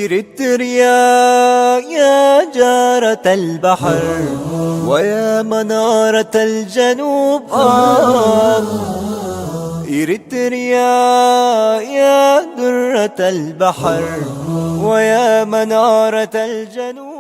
إريتريا يا جارة البحر ويا منارة الجنوب، آه. إريتريا يا درة البحر ويا منارة الجنوب.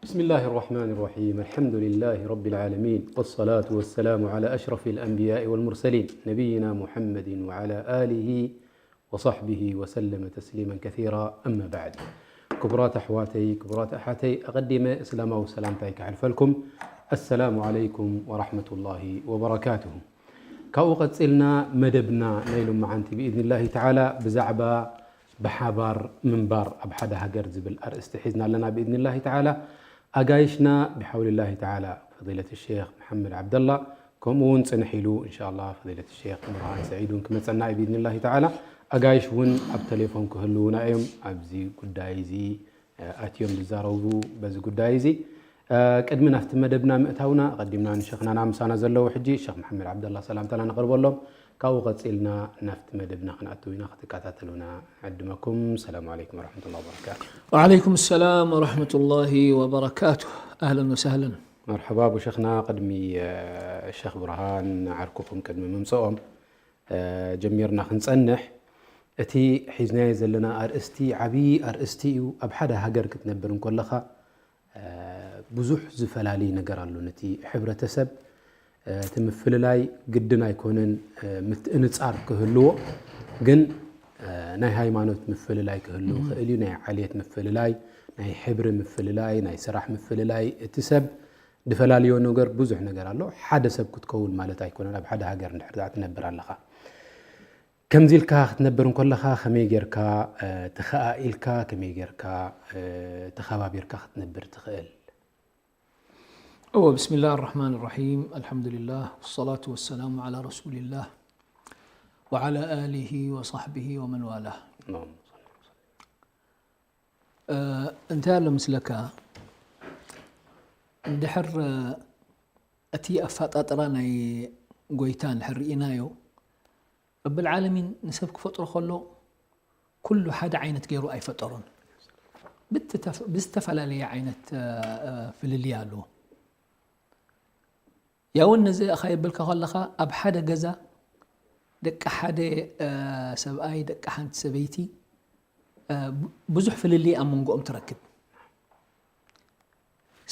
بسم الله الرحمن الرحيم. الحمد لله رب العالمين، والصلاة والسلام على أشرف الأنبياء والمرسلين، نبينا محمد وعلى آله وصحبه وسلم تسليما كثيرا. أما بعد. ክቡራት ኣሕዋተይ፣ ክቡራት ኣሓተይ፣ ኣቐዲመ እስላማዊ ሰላምታይ ክሓልፈልኩም። السلام عليكم ورحمة الله وبركاته. ካብኡ ቀጺልና መደብና ናይ ሎመዓንቲ ብኢዝኒላሂ ተዓላ ብዛዕባ ብሓባር ምንባር ኣብ ሓደ ሃገር ዝብል ኣርእስቲ ሒዝና ኣለና ብኢዝኒላሂ ተዓላ። ኣጋይሽና ብሓውሊላሂ ተዓላ ፈዲለት ሸይኽ መሓመድ ዓብደላ፣ ከምኡ እውን ጽንሕ ኢሉ እንሻላ ፈዲለት ሸይኽ ብርሃን ሰዒድ እውን ክመጸና እዩ ብኢዝኒላሂ ተዓላ። ኣጋይሽ እውን ኣብ ቴሌፎን ክህልውና እዮም ኣብዚ ጉዳይ እዚ ኣትዮም ዝዛረቡ በዚ ጉዳይ እዚ። ቅድሚ ናብቲ መደብና ምእታውና ኣቐዲምና ንሸኽናና ምሳና ዘለዉ ሕጂ ሸኽ መሓመድ ዓብደላ ሰላምታና ነቕርበሎም። ካብኡ ቀጺልና ናብቲ መደብና ክንኣትው ኢና፣ ክትከታተሉና ዕድመኩም። ሰላም ዓለይኩም ወረሕመቱላሂ ወበረካቱ። ወዓለይኩም ሰላም ወረሕመቱላሂ ወበረካቱ። ኣህለን ወሰህለን። መርሐባ ኣቡ ሸኽና፣ ቅድሚ ሸኽ ብርሃን ዓርኩኹም ቅድሚ ምምጽኦም ጀሚርና ክንጸንሕ፣ እቲ ሒዝናዮ ዘለና ኣርእስቲ ዓብዪ ኣርእስቲ እዩ። ኣብ ሓደ ሃገር ክትነብር እንከለኻ ብዙሕ ዝፈላሊ ነገር ኣሎ። ነቲ ሕብረተሰብ እቲ ምፍልላይ ግድን ኣይኮነን ምትእንጻር ክህልዎ፣ ግን ናይ ሃይማኖት ምፍልላይ ክህሉ ይኽእል እዩ። ናይ ዓልየት ምፍልላይ፣ ናይ ሕብሪ ምፍልላይ፣ ናይ ስራሕ ምፍልላይ፣ እቲ ሰብ ድፈላልዮ ነገር ብዙሕ ነገር ኣሎ። ሓደ ሰብ ክትከውን ማለት ኣይኮነን ኣብ ሓደ ሃገር እንድሕር ደኣ ትነብር ኣለኻ። ከምዚ ኢልካ ክትነብር እንከለኻ ከመይ ጌርካ ተኸኣኢልካ፣ ከመይ ጌርካ ተኸባቢርካ ክትነብር ትኽእል? እወ፣ ብስሚላህ ኣራሕማን ኣራሒም፣ ኣልሓምዱሊላህ፣ ወሰላቱ ወሰላሙ ዓላ ረሱሊላህ፣ ወዓላ ኣሊሂ ወሳሕቢሂ ወመን ዋላህ። እንታይ ኣሎ ምስለካ፣ እንድሕር እቲ ኣፋጣጥራ ናይ ጎይታ እንድሕር ርኢናዮ፣ ረብል ዓለሚን ንሰብ ክፈጥሮ ከሎ ኩሉ ሓደ ዓይነት ገይሩ ኣይፈጠሮን። ብዝተፈላለየ ዓይነት ፍልልይ ኣለዎ። ያውን ነዚ ኣኻ የብልካ ከለኻ ኣብ ሓደ ገዛ ደቂ ሓደ ሰብኣይ ደቂ ሓንቲ ሰበይቲ ብዙሕ ፍልልይ ኣብ መንጎኦም ትረክብ።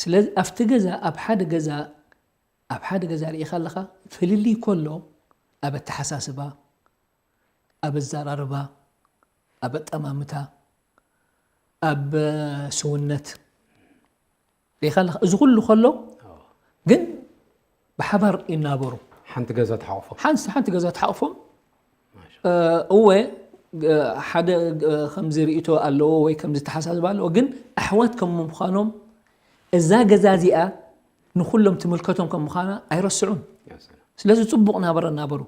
ስለዚ ኣብቲ ገዛ ኣብ ሓደ ገዛ ኣብ ሓደ ገዛ ርኢኻ ኣለኻ ፍልልይ ከሎ ኣብ ኣተሓሳስባ፣ ኣብ ኣዘራርባ፣ ኣብ ኣጠማምታ፣ ኣብ ስውነት ርኢኻ ኣለኻ። እዚ ኩሉ ከሎ ግን ብሓባር ይናበሩ። ሓንቲ ገዛ ተሓቑፎም። ሓንቲ ሓንቲ ገዛ ተሓቑፎም እወ ሓደ ከምዚ ርእይቶ ኣለዎ ወይ ከምዚ ተሓሳስባ ኣለዎ፣ ግን ኣሕዋት ከም ምዃኖም እዛ ገዛ እዚኣ ንኹሎም ትምልከቶም ከም ምዃና ኣይረስዑን። ስለዚ ጽቡቕ ናበራ ናበሩ።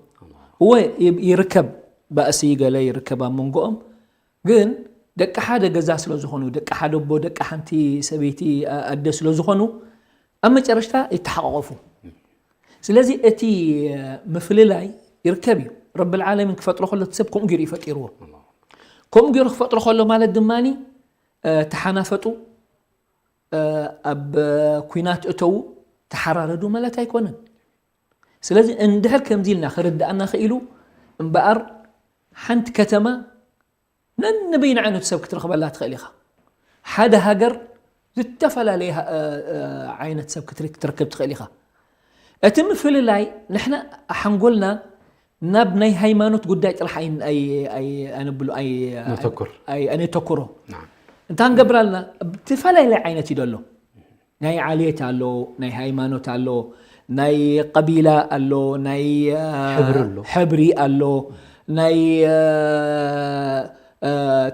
እወ ይርከብ ባእሲ ገለ ይርከብ ኣብ መንጎኦም፣ ግን ደቂ ሓደ ገዛ ስለ ዝኾኑ፣ ደቂ ሓደ ኣቦ፣ ደቂ ሓንቲ ሰበይቲ ኣደ ስለ ዝኾኑ ኣብ መጨረሽታ ይተሓቋቐፉ። ስለዚ እቲ ምፍልላይ ይርከብ እዩ። ረብል ዓለሚን ክፈጥሮ ከሎ እቲ ሰብ ከምኡ ገይሩ እዩ ፈጢርዎ። ከምኡ ገይሩ ክፈጥሮ ከሎ ማለት ድማ ተሓናፈጡ፣ ኣብ ኲናት እተዉ፣ ተሓራረዱ ማለት ኣይኮነን። ስለዚ እንድሕር ከምዚ ኢልና ክርድኣና ክኢሉ እምበኣር ሓንቲ ከተማ ነንበይኑ ዓይነት ሰብ ክትረኽበላ ትኽእል ኢኻ። ሓደ ሃገር ዝተፈላለየ ዓይነት ሰብ ክትረክብ ትኽእል ኢኻ። እቲ ምፍልላይ ንሕና ሓንጎልና ናብ ናይ ሃይማኖት ጉዳይ ጥራሕ ኣነብሎ ኣነተኩሮ። እንታይ ንገብር ኣለና? ዝተፈላለየ ዓይነት እዩ ዘሎ። ናይ ዓሌት ኣሎ፣ ናይ ሃይማኖት ኣሎ፣ ናይ ቀቢላ ኣሎ፣ ናይ ሕብሪ ኣሎ፣ ናይ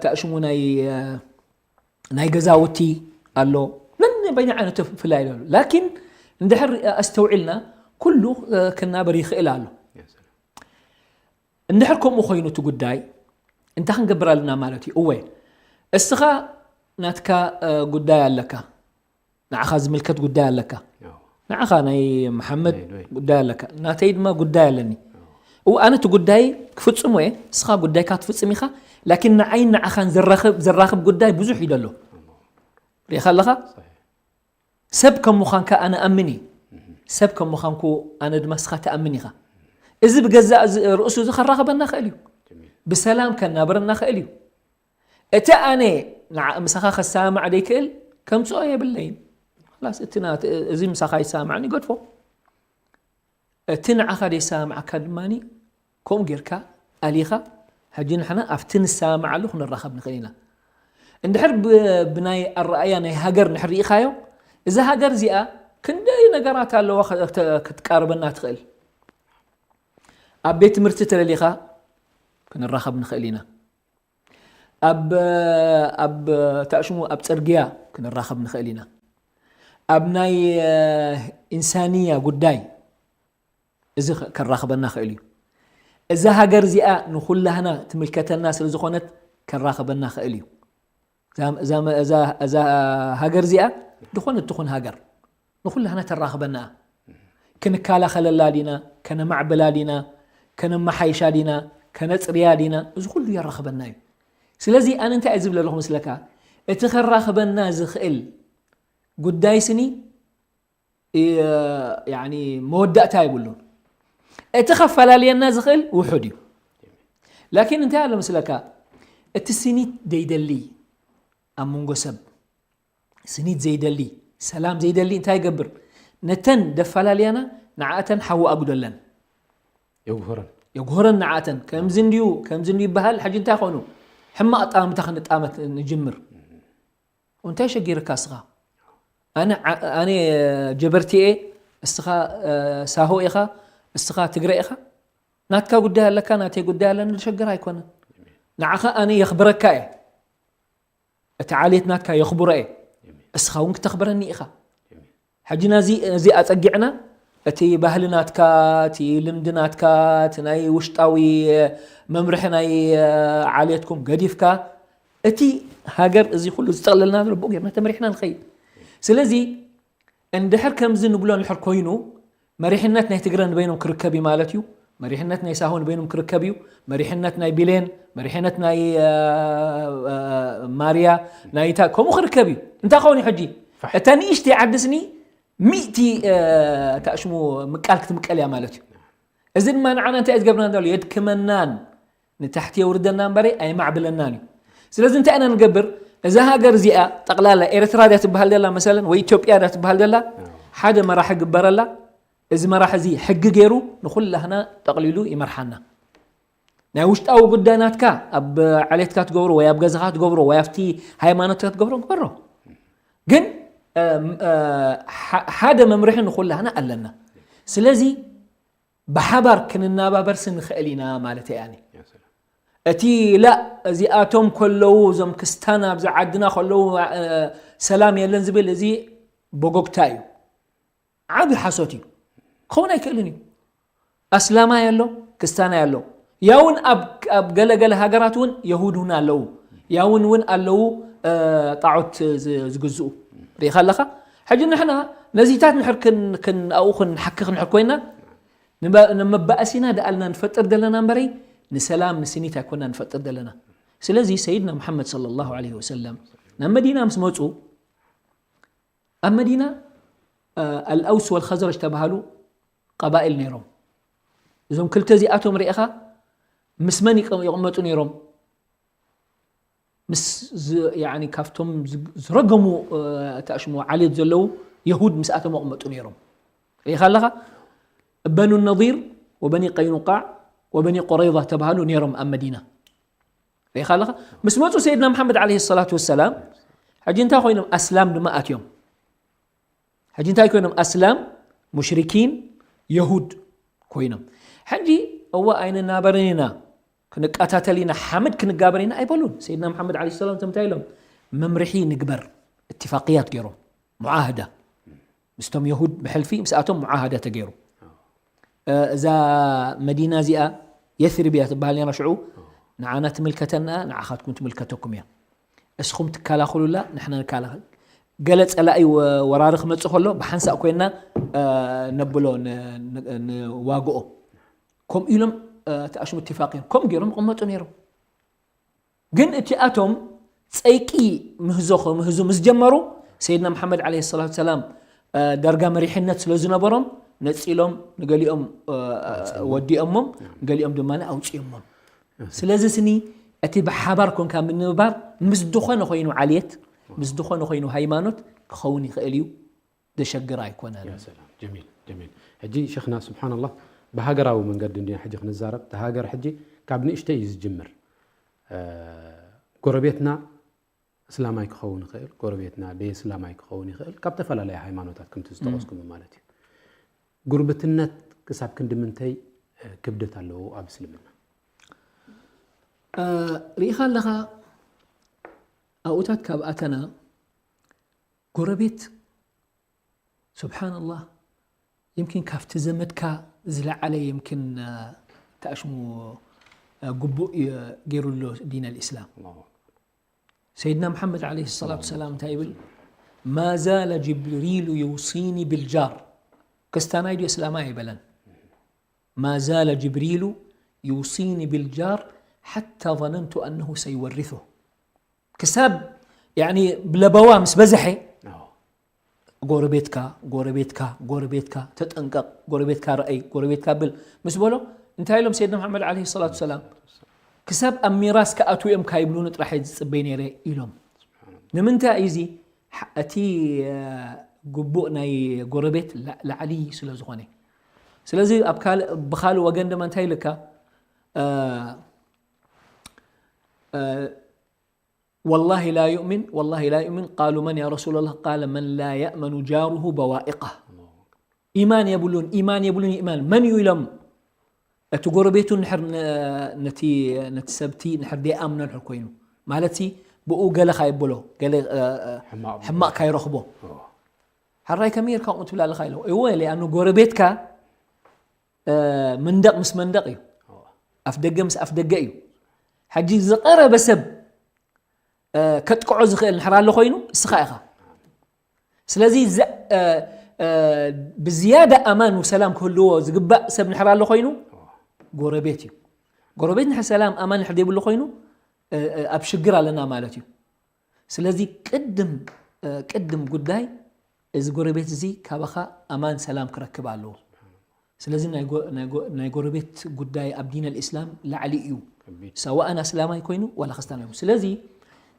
ታእሽሙ ናይ ናይ ገዛውቲ ኣሎ። ነን በይነ ዓይነቱ ፍላይ ኣሎ። ላኪን እንድሕር ኣስተውዒልና ኩሉ ክናበር ይኽእል ኣሎ። እንድሕር ከምኡ ኮይኑ እቲ ጉዳይ እንታይ ክንገብር ኣለና ማለት እዩ? እወ እስኻ ናትካ ጉዳይ ኣለካ፣ ንዓኻ ዝምልከት ጉዳይ ኣለካ። ንዓኻ ናይ መሓመድ ጉዳይ ኣለካ፣ ናተይ ድማ ጉዳይ ኣለኒ። እው ኣነ እቲ ጉዳይ ክፍጽሞ እየ፣ እስኻ ጉዳይካ ትፍጽም ኢኻ። ላኪን ንዓይን ንዓኻን ዘራኽብ ጉዳይ ብዙሕ እዩ ዘሎ። ሪኢኻ ኣለኻ? ሰብ ከም ምዃንካ ኣነ ኣምን እየ። ሰብ ከም ምዃንኩ ኣነ ድማ እስኻ ትኣምን ኢኻ። እዚ ብገዛእ ርእሱ እዚ ከራኽበና ኽእል እዩ። ብሰላም ከናብረና ኽእል እዩ። እቲ ኣነ ንዓ ምሳኻ ከሰማማዕ ደይክእል ከምፅኦ የብለይን። ላስ እቲ እዚ ምሳኻ ይሰማማዕኒ ይገድፎ። እቲ ንዓኻ ደይሰማማዓካ ድማ ከምኡ ጌርካ ኣሊኻ። ሕጂ ንሕና ኣብቲ ንሰማማዓሉ ክንራኸብ ንኽእል ኢና። እንድሕር ብናይ ኣረኣያ ናይ ሃገር ንሕር ርኢኻዮ፣ እዛ ሃገር እዚኣ ክንደይ ነገራት ኣለዋ ክትቃርበና ትኽእል። ኣብ ቤት ትምህርቲ ተለሊኻ ክንራኸብ ንኽእል ኢና። ኣብ ኣብ ታሽሙ ኣብ ጽርግያ ክንራኸብ ንኽእል ኢና። ኣብ ናይ ኢንሳንያ ጉዳይ እዚ ከራኽበና ክእል እዩ። እዛ ሃገር እዚኣ ንኹላህና ትምልከተና ስለ ዝኾነት ከራኽበና ክእል እዩ። እዛ ሃገር እዚኣ ዝኾነት ትኹን ሃገር ንኹላህና ተራኽበና። ክንከላኸለላ ዲና፣ ከነማዕብላ ዲና፣ ከነመሓይሻ ዲና፣ ከነጽርያ ዲና፣ እዚ ኩሉ የራኽበና እዩ። ስለዚ ኣነ እንታይ እየ ዝብል ኣለኹ መስለካ? እቲ ከራኽበና ዝኽእል ጉዳይ ስኒ መወዳእታ የብሉን። እቲ ከፈላልየና ዝኽእል ውሑድ እዩ። ላኪን እንታይ ኣሎ መስለካ? እቲ ስኒት ዘይደሊ ኣብ መንጎ ሰብ ስኒት ዘይደሊ፣ ሰላም ዘይደሊ እንታይ ይገብር? ነተን ደፈላልያና ንዓእተን ሓዊ ኣጉደለን። የጉህረን። የጉህረን ንዓእተን። ከምዚ እንድዩ፣ ከምዚ እንድዩ ይበሃል። ሕጂ እንታይ ኾኑ? ሕማቕ ጣምታ ክንጣመት ንጅምር። እንታይ ሸጊርካ እስኻ? ኣነ ኣነ ጀበርቲ እየ፣ እስኻ ሳሆ ኢኻ፣ እስኻ ትግረ ኢኻ። ናትካ ጉዳይ ኣለካ፣ ናተይ ጉዳይ ኣለኒ፣ ዝሸግር ኣይኮነን። ንዓኻ ኣነ የኽብረካ እየ። እቲ ዓሌት ናትካ የኽብሮ እየ፣ እስኻ እውን ክተኽብረኒ ኢኻ። ሕጂ ናዚ እዚ ኣጸጊዕና እቲ ባህሊ ናትካ፣ እቲ ልምዲ ናትካ፣ እቲ ናይ ውሽጣዊ መምርሒ ናይ ዓሌትኩም ገዲፍካ፣ እቲ ሃገር እዚ ኩሉ ዝጠቕለልና ዘሎ ብኡ ጌርና ተመሪሕና ንኸይድ። ስለዚ እንድሕር ከምዚ ንብሎ እንድሕር ኮይኑ መሪሕነት ናይ ትግረ ንበይኖም ክርከብ እዩ ማለት እዩ። መሪሕነት ናይ ሳሆ ንበይኖም ክርከብ እዩ። መሪሕነት ናይ ቢሌን፣ መሪሕነት ናይ ማርያ፣ ናይ እታ ከምኡ ክርከብ እዩ። እንታይ ኸውን እዩ ሕጂ? እታ ንእሽተይ ዓዲ ስኒ ሚእቲ ታሽሙ ምቃል ክትምቀል እያ ማለት እዩ። እዚ ድማ ንዓና እንታይ እዩ ዝገብረና ዘሎ? የድክመናን ንታሕቲ የውርደና እምበረ ኣየማዕብለናን እዩ። ስለዚ እንታይ ኢና ንገብር? እዛ ሃገር እዚኣ ጠቕላላ ኤርትራ ድያ ትበሃል ዘላ መሰለን ወይ ኢትዮጵያ ድያ ትበሃል ዘላ? ሓደ መራሒ ግበረላ። እዚ መራሒ እዚ ሕጊ ገይሩ ንኹላህና ጠቕሊሉ ይመርሓና። ናይ ውሽጣዊ ጉዳይ ናትካ ኣብ ዓሌትካ ትገብሮ ወይ ኣብ ገዛኻ ትገብሮ ወይ ኣብቲ ሃይማኖትካ ትገብሮ ግበሮ። ግን ሓደ መምርሒ ንኹላህና ኣለና። ስለዚ ብሓባር ክንናባበርሲ ንኽእል ኢና ማለት እያ። እቲ ላ እዚኣቶም ከለዉ እዞም ክስታን ኣብዚ ዓድና ከለዉ ሰላም የለን ዝብል እዚ ቦጎግታ እዩ። ዓቢ ሓሶት እዩ። ክኸውን ኣይክእልን እዩ። ኣስላማይ ኣሎ፣ ክስታናይ ኣሎ። ያውን ኣብ ገለገለ ሃገራት እውን የሁድ እውን ኣለዉ። ያውን እውን ኣለዉ ጣዖት ዝግዝኡ። ርኢኻ ኣለኻ? ሕጂ ንሕና ነዚታት ንሕር ኣብኡ ክንሓክኽ ንሕር ኮይና ንመባእሲና ደኣልና ንፈጥር ዘለና እምበረይ ንሰላም ንስኒት ኣይኮና ንፈጥር ዘለና። ስለዚ ሰይድና ሙሓመድ صلى الله عليه وسلم ናብ መዲና ምስ መፁ ኣብ መዲና ኣልኣውስ ወልኸዝረጅ ተባሃሉ ቀባኢል ነይሮም። እዞም ክልተ እዚኣቶም ርኢኻ ምስ መን ይቕመጡ ነይሮም? ምስ ካብቶም ዝረገሙ ተኣሽሙ ዓሌት ዘለዉ የሁድ ምስኣቶም ኣቕመጡ ነይሮም። ርኢኻ ኣለኻ? በኑ ነዲር ወበኒ ቀይኑቃዕ ወበኒ ቁረይዛ ተባሃሉ ነይሮም ኣብ መዲና። ርኢኻ ኣለኻ? ምስ መፁ ሰይድና መሓመድ ዓለይሂ ሰላቱ ወሰላም ሕጂ እንታይ ኮይኖም? ኣስላም ድማ ኣትዮም። ሕጂ እንታይ ኮይኖም? ኣስላም፣ ሙሽሪኪን፣ የሁድ ኮይኖም። ሕጂ እወ ኣይንናበርን ኢና፣ ክንቃታተል ኢና፣ ሓመድ ክንጋበር ኢና ኣይበሉን። ሰይድና መሓመድ ዓለይሂ ሰላም እንታይ ኢሎም? መምርሒ ንግበር፣ እትፋቅያት ገይሮም፣ ሙዓህዳ ምስቶም የሁድ ብሕልፊ ምስኣቶም ሙዓሃዳ ተገይሩ። እዛ መዲና እዚኣ የስሪብ እያ ትበሃል ነራ ሽዑ። ንዓና ትምልከተና፣ ንዓኻትኩም ትምልከተኩም እያ። እስኹም ትከላኸሉላ፣ ንሕና ንከላኸል። ገለ ጸላኢ ወ-፣ ወራሪ ክመጽእ ከሎ ብሓንሳእ ኮይና፣ እ፣ ነብሎ፣ ን-፣ ን-፣ ንዋግኦ። ከምኡ ኢሎም፣ እ፣ ተኣሽሙ እትፋቕ እዮም። ከምኡ ገይሮም ይቕመጡ ነይሮም። ግን እቲኣቶም ጸይቂ ምህዞ ክምህዙ ምስ ጀመሩ፣ ሰይድና መሓመድ ዓለይሂ ሰላቱ ሰላም፣ እ፣ ዳርጋ መሪሕነት ስለ ዝነበሮም፣ ነጺሎም ንገሊኦም፣ እ፣ ወዲኦሞም፣ ገሊኦም ድማ ኣውጺኦሞም። ስለዚ ስኒ እቲ ብሓባር ኮንካ ምንብባር ምስ ዝኾነ ኮይኑ ዓልየት፣ ምስ ዝኾነ ኮይኑ ሃይማኖት ክኸውን ይኽእል እዩ፣ ዘሸግር ኣይኮነን። ያ ሰላም፣ ጀሚል፣ ጀሚል። ሕጂ ሸኽና፣ ስብሓንላህ፣ ብሃገራዊ መንገዲ እንዲና ሕጂ ክንዛረብ። እቲ ሃገር ሕጂ ካብ ንእሽተይ እዩ ዝጅምር። እ፣ ጎረቤትና እስላማይ ክኸውን ይኽእል፣ ጎረቤትና ደይ እስላማይ ክኸውን ይኽእል፣ ካብ ዝተፈላለያ ሃይማኖታት ከምቲ ዝጠቐስኩም ማለት እዩ። ጉርብትነት ክሳብ ክንዲ ምንታይ፣ እ፣ ክብደት ኣለዎ ኣብ እስልምና? እ፣ ርኢኻ ኣለኻ፣ ኣብኡታት ካብ ኣተና ጎረቤት፣ ስብሓንላህ፣ የምኪን ካብቲ ዘመድካ ዝለዓለ የምኪን፣ እ፣ ተኣሽሙ፣ እ፣ ግቡእ፣ እ፣ ገይሩ ኣሎ ዲን ኣልእስላም። ኣላሁ ኣክበር። ሰይድና መሓመድ ዓለይሂ ሰላቱ ሰላም እንታይ ይብል? "ማ ዛለ ጅብሪሉ ዩሲኒ ብልጃር." ክስታናይ ድዩ እስላማይ ኣይበለን። "ማ ዛለ ጅብሪሉ ዩሲኒ ብልጃር ሓታ ظነንቱ ኣነሁ ሰይወሪሱ." ክሳብ፣ ያኒ፣ ብለበዋ ምስ በዝሐ፣ ኣዎ። ጎረቤትካ፣ ጎረቤትካ፣ ጎረቤትካ፣ ተጠንቀቕ፣ ጎረቤትካ ረኣይ፣ ጎረቤትካ ብል ምስ በሎ፣ እንታይ ኢሎም ሰይድና መሓመድ ዓለይሂ ሰላቱ ሰላም? "ክሳብ ኣብ ሚራስ ክኣትዉ እዮም ካይብሉኒ ጥራሕ እየ ዝጽበይ ነይረ" ኢሎም። ንምንታይ እዩ እዚ? ሓ-፣ እቲ፣ እ፣ ግቡእ ናይ ጎረቤት ላ-፣ ላዕሊ ስለ ዝኾነ። ስለዚ ኣብ ካልእ፣ ብኻልእ ወገን ድማ እንታይ ኢልካ? እ፣ እ፣ "ወላሂ ላ ዩእሚን፣ ወላሂ ላ ዩእሚን፣ ቃሉ መን ያ ረሱለላህ፣ ቃለ መን ላ የእመኑ ጃሩሁ በዋኢቃህ." ኢማን የብሉን፣ ኢማን የብሉን፣ ኢማን መን እዩ ኢሎም? እቲ ጎረቤቱ ንሕር ነ-፣ ነቲ፣ ነቲ ሰብቲ ንሕር ደይኣምኖ ንሕር ኮይኑ፣ ማለትሲ ብኡ ገለ ካየብሎ፣ ገለ፣ እ፣ እ፣ ሕማቕ ሕማቕ ካይረኽቦ። ኦ። ሕራይ ከመይ ጌርካ ከምኡ ትብል ኣለኻ ኢሎ። እወ፣ ሊኣኑ ጎረቤትካ፣ እ፣ መንደቕ ምስ መንደቕ እዩ። ኦ። ኣፍ ደገ ምስ ኣፍ ደገ እዩ። ሕጂ ዝቐረበ ሰብ፣ እ፣ ከጥቅዖ ዝኽእል ንሕር ኣሎ ኮይኑ፣ እስኻ ኢኻ። ስለዚ ዘ-፣ እ፣ እ፣ ብዝያዳ ኣማን ወሰላም ክህልዎ ዝግባእ ሰብ ንሕር ኣሎ ኮይኑ፣ ጎረቤት እዩ። ጎረቤት ንሕር ሰላም ኣማን ንሕር ዘይብሉ ኮይኑ፣ እ፣ እ፣ ኣብ ሽግር ኣለና ማለት እዩ። ስለዚ ቅድም፣ እ፣ ቅድም ጉዳይ እዚ ጎረቤት እዚ ካባኻ ኣማን ሰላም ክረክብ ኣለዎ። ስለዚ ናይ ጎ-፣ ናይ ጎ-፣ ናይ ጎረቤት ጉዳይ ኣብ ዲን ኣልእስላም ላዕሊ እዩ። ከቢድ። ሰዋእን ኣስላማይ ኮይኑ ዋላ ክርስትያን ኮይኑ። ስለዚ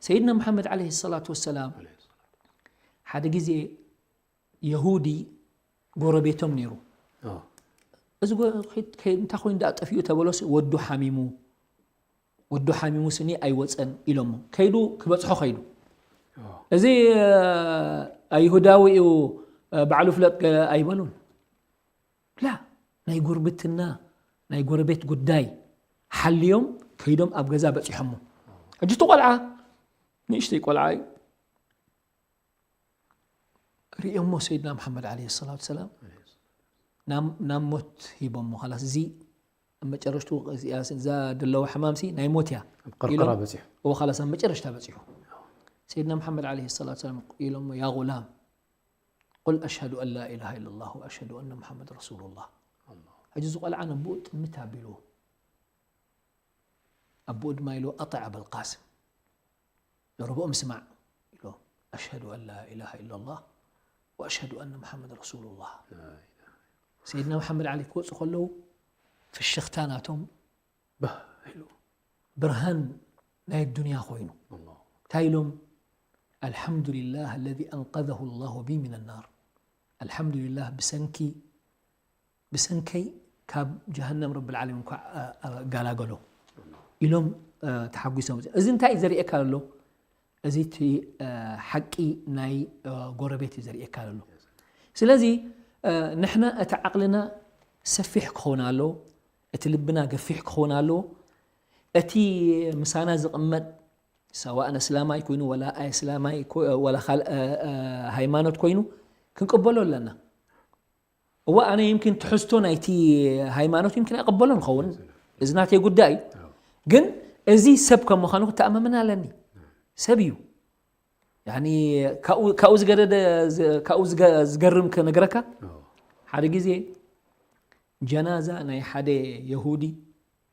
ሰይድና መሓመድ ዓለይሂ ሰላቱ ወሰላም ዓለይሂ ሰላም። ሓደ ግዜ የሁዲ ጎረቤቶም ነይሩ። ኦ። እዚ ጎ-፣ ከይ-፣ ከይ-፣ እንታይ ኮይኑ ደኣ ጠፊኡ ተበሎስ ወዱ ሓሚሙ፣ ወዱ ሓሚሙ ስኒ ኣይወፀን ኢሎሞ። ከይዱ ክበፅሖ ከይዱ። ኦ። እዚ፣ እ፣ ኣይሁዳዊ እዩ፣ እ፣ ባዕሉ ፍለጥ ገለ ኣይበሉን። ላ፣ ናይ ጉርብትና፣ ናይ ጎረቤት ጉዳይ ሓልዮም ከይዶም ኣብ ገዛ በፂሖሞ። ሕጂ እቲ ቆልዓ፣ ንእሽተይ ቆልዓ እዩ። ርእዮሞ ሰይድና መሓመድ ዓለይሂ ሰላቱ ሰላም ናብ፣ ናብ ሞት ሂቦሞ። ኻላስ እዚ ኣብ መጨረሽቱ እዚኣ፣ እዛ ዘለዋ ሕማምሲ ናይ ሞት እያ ኣብ ቀርቀራ ኢሎም፣ በፂሑ። እዎ፣ ኻላስ ኣብ መጨረሽታ በፂሑ። ሰይድና መሓመድ ዓለይሂ ሰላቱ ሰላም ኢሎሞ፣ "ያ ጉላም፣ ቁል ኣሽሀዱ ኣን ላ ኢላሃ ኢለላህ ወኣሽሀዱ ኣነ ሙሓመድ ረሱሉላህ." ኣላሁ። ሕጂ እዚ ቆልዓ ነቦኡ ጥምት ኣቢልዎ። ኣቦኡ ድማ ኢሉ፣ "ኣጢዕ ኣበል ቃስም፣ ዘረብኦም ስማዕ" ኢሉ፣ "ኣሽሀዱ ኣን ላ ኢላሃ ኢለላህ ወኣሽሀዱ ኣነ ሙሓመድ ረሱሉላህ።" ላ ኢላሃ። ሰይድና መሓመድ ዓሊ ክወፁ ከለዉ ፍሽኽታ ናቶም ባህ ኢሉ፣ ብርሃን ናይ ዱንያ ኮይኑ። ኣላሁ። እንታይ ኢሎም? "ኣልሓምዱሊላህ ኣለዚ ኣንቀዘሁ ላሁ ቢ ሚነ ናር።" ኣልሓምዱሊላህ ብሰንኪ ብሰንከይ ካብ ጀሃነም ረብል ዓለሚን እንኳዕ፣ እ፣ እ፣ ኣጋላገሎ ኢሎም፣ እ፣ ተሓጒሶም። እዚ እንታይ እዩ ዘርእየካ ዘሎ? እዚ እቲ፣ እ፣ ሓቂ ናይ፣ እ፣ ጎረቤት እዩ ዘርእየካ ዘሎ። ስለዚ፣ እ፣ ንሕና እቲ ዓቕልና ሰፊሕ ክኸውን ኣለዎ፣ እቲ ልብና ገፊሕ ክኸውን ኣለዎ። እቲ ምሳና ዝቕመጥ ሰዋእን ኣስላማይ ኮይኑ ወላ ኣይ ኣስላማይ ኮ-፣ ወላ ካልእ፣ እ፣ እ፣ ሃይማኖት ኮይኑ ክንቅበሎ ኣለና። እወ፣ ኣነ ይምኪን ትሕዝቶ ናይቲ ሃይማኖት ይምኪን ኣይቕበሎን ኸውን። እዚ ናተይ ጉዳይ እዩ። ግን እዚ ሰብ ከም ምዃኑ ክተኣማመን ኣለኒ። ሰብ እዩ። ያኒ ካብኡ ዝገደደ ካብኡ ዝገርም ክነግረካ፣ ሓደ ግዜ ጀናዛ ናይ ሓደ የሁዲ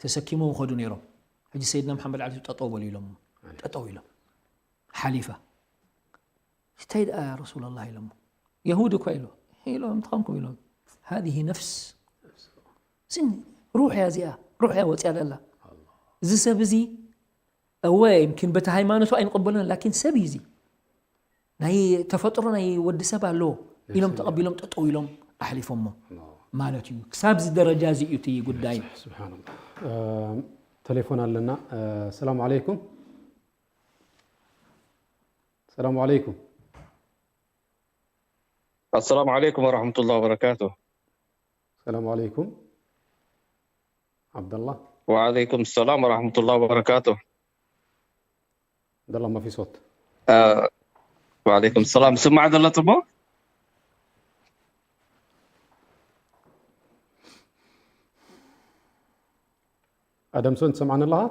ተሰኪሞም ይኸዱ ነይሮም። ሕጂ ሰይድና መሓመድ ዓሊ ጠጠው በሉ ኢሎም፣ ጠጠው ኢሎም ሓሊፋ። እንታይ ደኣ ያ ረሱላላህ ኢሎሞ። የሁዲ እኳ ኢሎ ኢሎም፣ እንታይ ኢሎም? هذه نفس፣ ስኒ ሩሕ እያ እዚኣ፣ ሩሕ እያ ወፅያ ዘላ። እዚ ሰብ እዚ እወ፣ يمكن በቲ ሃይማኖቱ ኣይንቕበሎን፣ ላኪን ሰብ እዩ እዚ። ናይ ተፈጥሮ ናይ ወዲ ሰብ ኣለዎ ኢሎም ተቐቢሎም ጠጠው ኢሎም ኣሕሊፎሞ ማለት እዩ። ክሳብ እዚ ደረጃ እዚ እዩ እቲ ጉዳይ። ስብሓንላህ። ተሌፎን ኣለና። ሰላም ዓለይኩም። ሰላም ዓለይኩም። السلام عليكم ورحمة الله وبركاته. ሰላም ዓለይኩም። ዓብደላ። وعليكم السلام ورحمة الله وبركاته. ዓብደላ፣ ما في صوت. آه، وعليكم السلام. ስማዕ ዘሎ ጽቡቕ? ኣደምሶን ትሰምዓኒ ኣለኻ?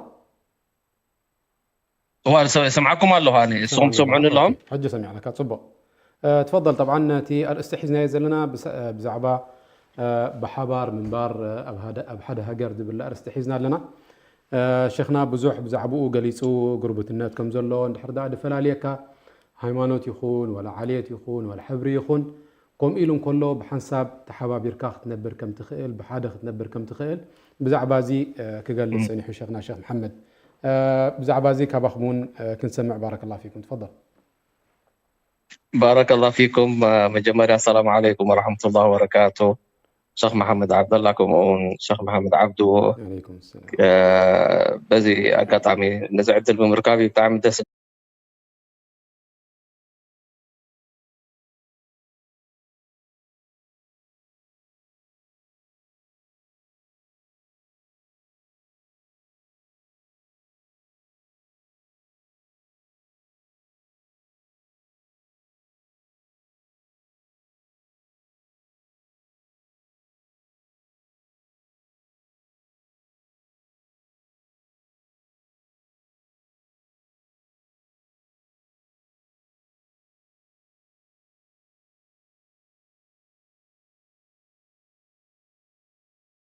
እዋ፣ ሰ-፣ ሰምዓኩም ኣለኹ ኣነ። ንስኹም ትሰምዑኒ ኣለኹም? ኦኬ፣ ሕጂ ሰሚዕናካ፣ ጽቡቕ። እ፣ ትፈضል። ጠብዓን፣ እቲ ኣርእስቲ ሒዝናዮ ዘለና ብሰ-፣ እ፣ ብዛዕባ፣ እ፣ ብሓባር ምንባር፣ እ፣ ኣብ ሃደ-፣ ኣብ ሓደ ሃገር ዝብል ኣርእስቲ ሒዝና ኣለና። እ፣ ሸኽና ብዙሕ ብዛዕባኡ ገሊጹ፣ ጉርብትነት ከም ዘሎ፣ እንድሕር ደኣ ድፈላልየካ፣ ሃይማኖት ይኹን፣ ዋላ ዓልየት ይኹን፣ ዋላ ሕብሪ ይኹን፣ ከምኡ ኢሉ እንከሎ፣ ብሓንሳብ ተሓባቢርካ ክትነብር ከም ትኽእል፣ ብሓደ ክትነብር ከም ትኽእል፣ ብዛዕባ እዚ፣ እ፣ ክገልጽ ጸኒሑ ሸኽና ሸኽ መሓመድ። እ፣ ብዛዕባ እዚ ካባኹም እውን፣ እ፣ ክንሰምዕ። ባረከላሁ ፊኩም። ትፈضል። ባረከላሁ ፊኩም። እ፣ መጀመርያ ሰላም ዓለይኩም ወረሕመቱላሂ ወበረካቱ። ሸኽ መሓመድ ዓብደላ፣ ከምኡ እውን ሸኽ መሓመድ ዓብዱ። ዓለይኩም ሰላም። እ፣ በዚ ኣጋጣሚ ነዚ ዕድል ብምርካብ ብጣዕሚ ደስ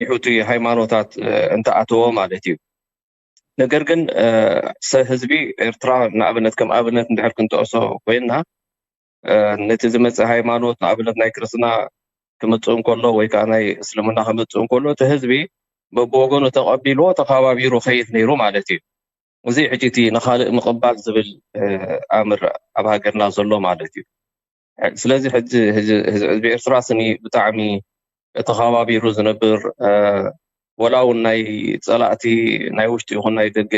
ይሑቲ ሃይማኖታት፣ እ፣ እንተኣተዎ ማለት እዩ። ነገር ግን፣ እ፣ ሰ-፣ ህዝቢ ኤርትራ ንኣብነት፣ ከም ኣብነት እንድሕር ክንጠቕሶ ኮይንና፣ እ፣ ነቲ ዝመጽእ ሃይማኖት፣ ንኣብነት ናይ ክርስትና ክመጽእ እንከሎ ወይ ከኣ ናይ እስልምና ክመጽእ እንከሎ፣ እቲ ህዝቢ በብወገኑ ተቐቢልዎ፣ ተኸባቢሩ ኸይድ ነይሩ ማለት እዩ። እዚ ሕጂ እቲ ንኻልእ ምቕባል ዝብል፣ እ፣ ኣምር ኣብ ሃገርና ዘሎ ማለት እዩ። ስለዚ ሕጂ፣ ሕጂ ህዝቢ ኤርትራ ስኒ ብጣዕሚ ተኸባቢሩ ዝነብር፣ እ፣ ወላ እውን ናይ ጸላእቲ ናይ ውሽጢ ይኹን ናይ ደገ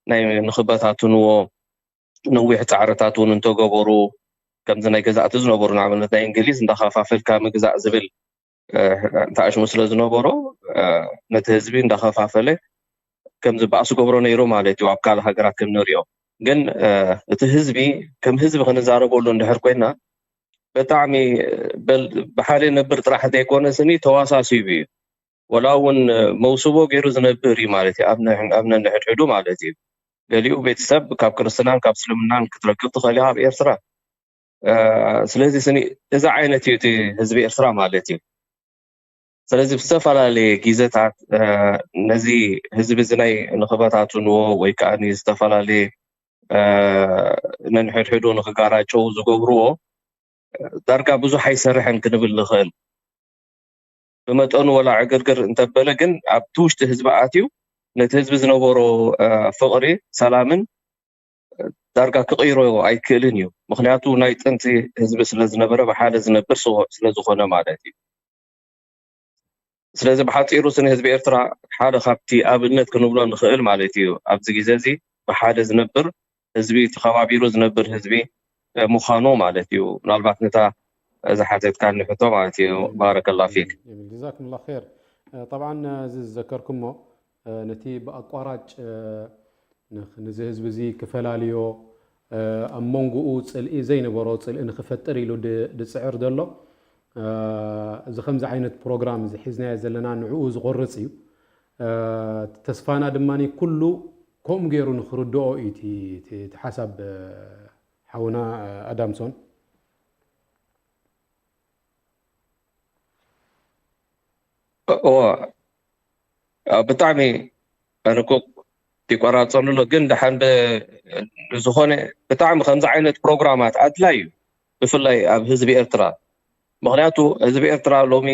ናይ ንኽበታትንዎ ነዊሕ ጻዕርታት እውን እንተገበሩ፣ ከምዚ ናይ ገዛእቲ ዝነበሩ፣ ንኣብነት ናይ እንግሊዝ እንዳኸፋፈልካ ምግዛእ ዝብል፣ እ፣ እንተኣሽሙ ስለ ዝነበሮ፣ እ፣ ነቲ ህዝቢ እንዳኸፋፈለ ከምዚ ባእሲ ገብሮ ነይሩ ማለት እዩ፣ ኣብ ካልእ ሃገራት ከም ንሪኦ። ግን፣ እ፣ እቲ ህዝቢ ከም ህዝቢ ክንዛረበሉ እንድሕር ኮይና፣ ብጣዕሚ፣ በል፣ ብሓደ ነብር ጥራሕ ዘይኮነ ስኒ ተዋሳሲቡ እዩ። ወላ እውን መውስቦ ገይሩ ዝነብር እዩ ማለት እዩ፣ ኣብ ነ-፣ ኣብ ነንሕድሕዱ ማለት እዩ። ገሊኡ ቤተሰብ ካብ ክርስትናን ካብ እስልምናን ክትረክብ ትኽእል ኢኻ ኣብ ኤርትራ። እ፣ ስለዚ ስኒ እዚ ዓይነት እዩ እቲ ህዝቢ ኤርትራ ማለት እዩ። ስለዚ ብዝተፈላለየ ግዜታት፣ እ፣ ነዚ ህዝቢ እዚ ናይ ንኽበታትንዎ ወይ ከኣ ዝተፈላለየ፣ እ፣ ነንሕድሕዱ ንኽጋራጨው ዝገብርዎ ዳርጋ ብዙሕ ኣይሰርሕን ክንብል ንኽእል። ብመጠኑ ወላ ዕግርግር እንተበለ ግን ኣብቲ ውሽጢ ህዝቢ ኣትዩ ነቲ ህዝቢ ዝነበሮ፣ እ፣ ፍቕሪ፣ ሰላምን ዳርጋ ክቕይሮ ኣይክእልን እዩ። ምኽንያቱ ናይ ጥንቲ ህዝቢ ስለ ዝነበረ ብሓደ ዝነብር ስለ ዝኾነ ማለት እዩ። ስለዚ ብሓጺሩ ስኒ ህዝቢ ኤርትራ ሓደ ካብቲ ኣብነት ክንብሎ ንኽእል ማለት እዩ። ኣብዚ ግዜ እዚ ብሓደ ዝነብር ህዝቢ፣ ተኸባቢሩ ዝነብር ህዝቢ፣ እ፣ ምዃኑ ማለት እዩ። ምናልባት ነታ ዝሓተትካኒ ሕቶ ማለት እዩ። ባረከላሁ ፊክ። ጀሚል፣ ጀዛኩሙላህ ኸይር። እ፣ ጠብዓን፣ እ፣ እዚ ዝዘከርኩሞ፣ እ፣ ነቲ ብኣቋራጭ፣ እ፣ ንኽ-፣ ነዚ ህዝቢ እዚ ክፈላልዮ፣ እ፣ ኣብ መንጎኡ ጽልኢ ዘይነበሮ ጽልኢ ንኽፈጥር ኢሉ ድ-፣ ድጽዕር ዘሎ፣ እ፣ እዚ ከምዚ ዓይነት ፕሮግራም እዚ ሒዝናዮ ዘለና ንዕኡ ዝቖርጽ እዩ። ተስፋና ድማ ኩሉ ከምኡ ገይሩ ንክርድኦ እዩ እቲ ሓሳብ ሓውና ኣዳምሶን። ብጣዕሚ ኣነኮ ይቆራርፀሉ ኣሎ፣ ግን ደሓን ዝኾነ ብጣዕሚ ከምዚ ዓይነት ፕሮግራማት ኣድላይ እዩ፣ ብፍላይ ኣብ ህዝቢ ኤርትራ። ምክንያቱ ህዝቢ ኤርትራ ሎሚ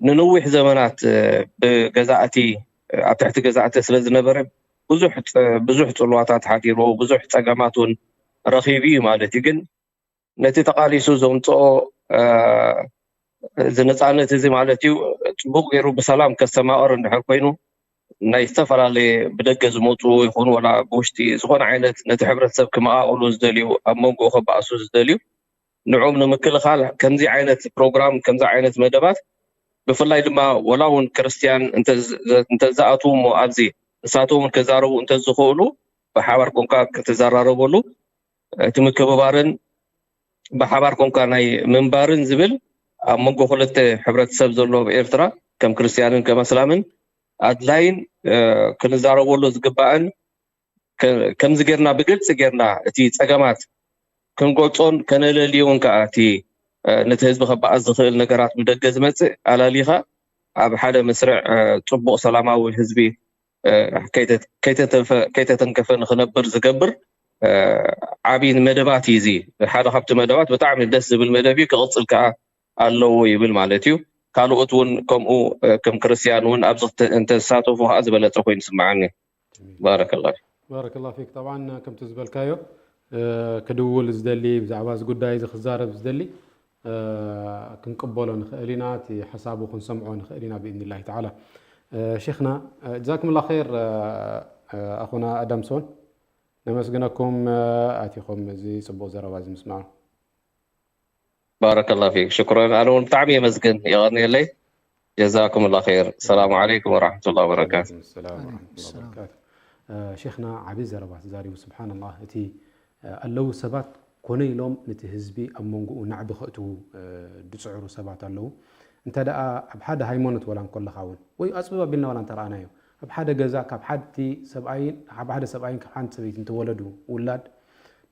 ንነዊሕ ዘመናት ብገዛእቲ ኣብ ትሕቲ ገዛእቲ ስለ ዝነበረ ብዙሕ ጽልዋታት ሓዲርዎ ብዙሕ ጸገማት እውን ረኺቡ እዩ ማለት እዩ። ግን ነቲ ተቓሊሱ ዘምጽኦ እዚ ነጻነት እዚ ማለት እዩ ጽቡቕ ገይሩ ብሰላም ከስተማቕር እንድሕር ኮይኑ ናይ ዝተፈላለየ ብደገ ዝመፁ ይኹን ወላ ብውሽጢ ዝኾነ ዓይነት ነቲ ሕብረተሰብ ክመቓቕሉ ዝደልዩ ኣብ መንጎ ከባእሱ ዝደልዩ ንዕኦም ንምክልኻል ከምዚ ዓይነት ፕሮግራም ከምዚ ዓይነት መደባት ብፍላይ ድማ ወላ እውን ክርስትያን እንተዝኣትዉ እሞ ኣብዚ ንሳቶም እውን ክዛረቡ እንተዝኽእሉ ብሓባር ኮንካ ክትዘራረበሉ እቲ ምክብባርን ብሓባር ኮንካ ናይ ምንባርን ዝብል ኣብ መንጎ ክልተ ሕብረተሰብ ዘሎ ኣብ ኤርትራ ከም ክርስትያንን ከም ኣስላምን ኣድላይን ክንዛረበሉ ዝግባእን ከምዚ ጌርና ብግልፂ ጌርና እቲ ፀገማት ክንገልፆን ከነለልዮን ከዓ እቲ ነቲ ህዝቢ ከባኣስ ዝኽእል ነገራት ብደገ ዝመፅእ ኣላሊኻ ኣብ ሓደ መስርዕ ፅቡቕ ሰላማዊ ህዝቢ ከይተተንከፈ ንክነብር ዝገብር ዓብይ መደባት እዩ። እዚ ሓደ ካብቲ መደባት ብጣዕሚ ደስ ዝብል መደብ እዩ። ክቕፅል ከዓ ኣለዎ ይብል ማለት እዩ። ካልኦት እውን ከምኡ ከም ክርስትያን እውን ኣብዚ እንተዝሳተፉ ከዓ ዝበለፀ ኮይኑ ይስምዓኒ። ባረከላ ባረከላ ፊክ። ጠብዓን ከምቲ ዝበልካዮ ክድውል ዝደሊ ብዛዕባ እዚ ጉዳይ እዚ ክዛረብ ዝደሊ ክንቅበሎ ንኽእል ኢና፣ እቲ ሓሳቡ ክንሰምዖ ንኽእል ኢና ብኢዝኒላሂ ተዓላ። ሼኽና ጀዛኩምላ ኸይር። ኣኹና ኣዳምሶን ነመስግነኩም ኣቲኹም እዚ ጽቡቕ ዘረባ እዚ ምስማዕ። ባረከላ ፊክ ሽክረን። ኣነ እውን ብጣዕሚ የመስግን የቐንየለይ። ጀዛኩም ላ ር። ሰላሙ ዓለይኩም ወራሕመቱላ ወበረካቱ። ሰላም ወራሕመቱላ ወበረካቱ። ሼኽና ዓብዪ ዘረባ ተዛሪቡ። ስብሓንላህ፣ እቲ ኣለዉ ሰባት ኮነ ኢሎም ነቲ ህዝቢ ኣብ መንጎኡ ናዕቢ ከእትዉ ዝፅዕሩ ሰባት ኣለዉ። እንተ ደኣ ኣብ ሓደ ሃይማኖት ወላ እንከለኻ እውን ወይ ኣፅብብ ኣቢልና ወላ እንተረኣናዮ ኣብ ሓደ ገዛ ካብ ሓንቲ ሰብኣይን ካብ ሓደ ሰብኣይን ካብ ሓንቲ ሰበይቲ እንተወለዱ ውላድ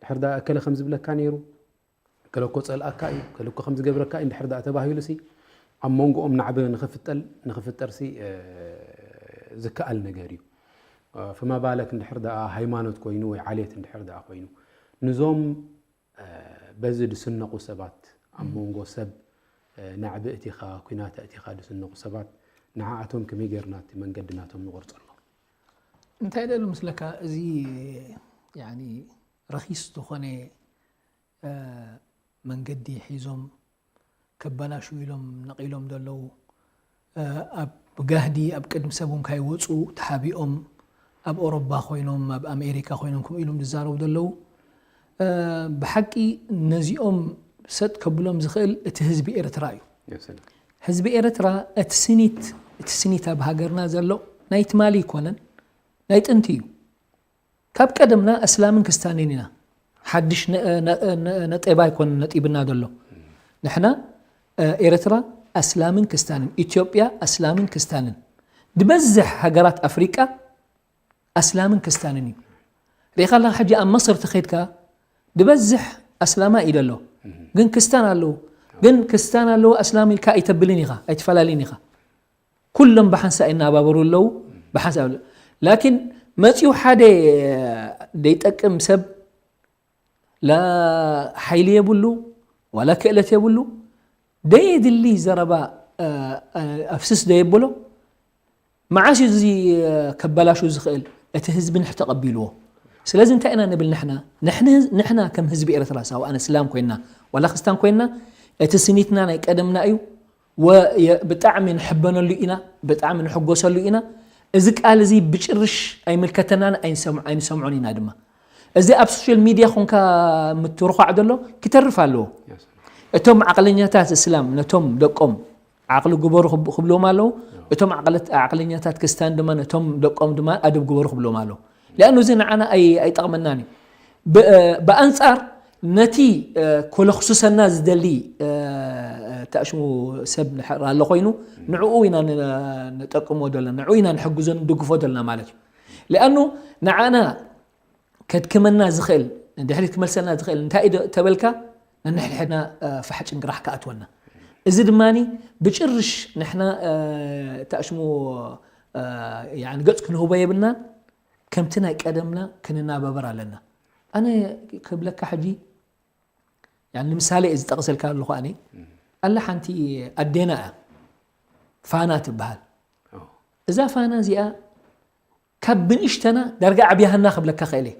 ድሕር ደኣ እከለ ከም ዝብለካ ነይሩ ከለኮ ጸልኣካ እዩ ከለኮ ከም ዝገብረካ እዩ እንድሕር ደኣ ተባሂሉ ሲ ኣብ መንጎኦም ናዕቢ ንኽፍጠል ንኽፍጠር ሲ ዝከኣል ነገር እዩ። ፈማ ባለክ እንድሕር ደኣ ሃይማኖት ኮይኑ ወይ ዓሌት እንድሕር ደኣ ኮይኑ ንዞም በዚ ድስነቑ ሰባት ኣብ መንጎ ሰብ ናዕቢ እቲኻ ኩናት እቲኻ ድስነቑ ሰባት ንዓኣቶም ከመይ ጌርና እቲ መንገዲ ናቶም ንቆርጸሎም? እንታይ ደሉ ምስለካ እዚ ያኒ ረኺስ ዝኾነ መንገዲ ሒዞም ከበላሹ ኢሎም ነቒሎም ዘለዉ ኣብ ጋህዲ ኣብ ቅድሚ ሰብ እውን ካይወፁ ተሓቢኦም ኣብ ኦሮባ ኮይኖም ኣብ ኣሜሪካ ኮይኖም ከምኡ ኢሎም ዝዛረቡ ዘለዉ ብሓቂ ነዚኦም ሰጥ ከብሎም ዝኽእል እቲ ህዝቢ ኤርትራ እዩ። ህዝቢ ኤርትራ እቲ ስኒት እቲ ስኒት ኣብ ሃገርና ዘሎ ናይ ትማሊ ይኮነን ናይ ጥንቲ እዩ። ካብ ቀደምና እስላምን ክስታንን ኢና። ሓድሽ ነጠባ ኣይኮነን ነጢብና ዘሎ። ንሕና ኤርትራ ኣስላምን ክስታንን፣ ኢትዮጵያ ኣስላምን ክስታንን፣ ድበዝሕ ሃገራት ኣፍሪቃ ኣስላምን ክስታንን እዩ። ሪኢኻ ኣለኻ ሕጂ ኣብ መስር ተኸይድካ ድበዝሕ ኣስላማ እዩ ዘሎ፣ ግን ክስታን ኣለዉ። ግን ክስታን ኣለዉ ኣስላም ኢልካ ኣይተብልን ኢኻ፣ ኣይትፈላለን ኢኻ። ኩሎም ብሓንሳእ ይናባበሩ ኣለዉ ብሓንሳእ ላኪን መፂኡ ሓደ ደይጠቅም ሰብ ላ ሓይሊ የብሉ ዋላ ክእለት የብሉ ደየድሊ ዘረባ ኣፍስስ ደየብሎ መዓስ እዩ እዚ ከበላሹ ዝኽእል እቲ ህዝቢ ንሕ ተቐቢልዎ ስለዚ እንታይ ኢና ንብል ንሕና ንሕና ከም ህዝቢ ኤርትራ ሳው ኣነ ስላም ኮይና ዋላ ክስታን ኮይና እቲ ስኒትና ናይ ቀደምና እዩ ብጣዕሚ ንሕበነሉ ኢና፣ ብጣዕሚ ንሕጎሰሉ ኢና። እዚ ቃል እዚ ብጭርሽ ኣይምልከተናን ኣይንሰምዖን ኢና ድማ። እዚ ኣብ ሶሻል ሚድያ ኾንካ ምትርዃዕ ዘሎ ክተርፍ ኣለዎ። እቶም ዓቕለኛታት እስላም ነቶም ደቆም ዓቕሊ ግበሩ ክብልዎም ኣለዉ። እቶም ዓቕለኛታት ክስታን ድማ ነቶም ደቆም ድማ ኣደብ ግበሩ ክብልዎም ኣለዉ። ሊኣኑ እዚ ንዓና ኣይጠቕመናን እዩ። ብኣንጻር ነቲ ኮለኽሱሰና ዝደሊ ተኣሽሙ ሰብ ንሕር ኣሎ ኮይኑ ንዕኡ ኢና ንጠቅሞ ዘለና፣ ንዕኡ ኢና ንሕግዞ ንድግፎ ዘለና ማለት እዩ። ሊኣኑ ንዓና ከድክመና ዝኽእል፣ ንድሕሪት ክመልሰና ዝኽእል እንታይ እዩ ተበልካ፣ ነንሕድሕድና ፋሕ ጭንግራሕ ክኣትወና። እዚ ድማ ብጭርሽ ንሕና ተኣሽሙ ገጽ ክንህቦ የብልና። ከምቲ ናይ ቀደምና ክንናበበር ኣለና። ኣነ ክብለካ ሕጂ ንምሳሌ እዚ ጠቕሰልካ ኣለኹ ኣነ ኣላ ሓንቲ ኣዴና እያ ፋና ትበሃል። እዛ ፋና እዚኣ ካብ ብንእሽተና ዳርጋ ዓብያሃና ክብለካ ክእል እየ።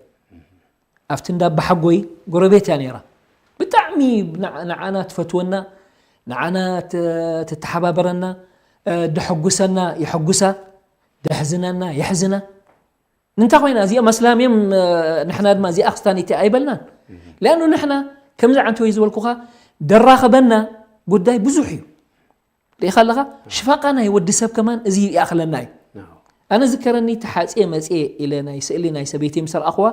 ኣብቲ እንዳ ኣባሓጎይ ጎረቤት እያ ነይራ። ብጣዕሚ ንዓና ትፈትወና፣ ንዓና ትተሓባበረና፣ ደሐጉሰና የሐጉሳ፣ ደሕዝነና የሕዝና። እንታይ ኮይና እዚኦም ኣስላም እዮም ንሕና ድማ እዚኣ ክስታኒት ኣይበልናን። ሊኣኑ ንሕና ከምዚ ዓንተ ወይ ዝበልኩኻ ደራኸበና ጉዳይ ብዙሕ እዩ። ርኢኻ ኣለኻ ሽፋቃ ናይ ወዲ ሰብ ከማን እዚ ይኣኽለና እዩ። ኣነ ዝከረኒ ተሓፅየ መፅየ ኢለ ናይ ስእሊ ናይ ሰበይቲ ምስ ረኣኽዋ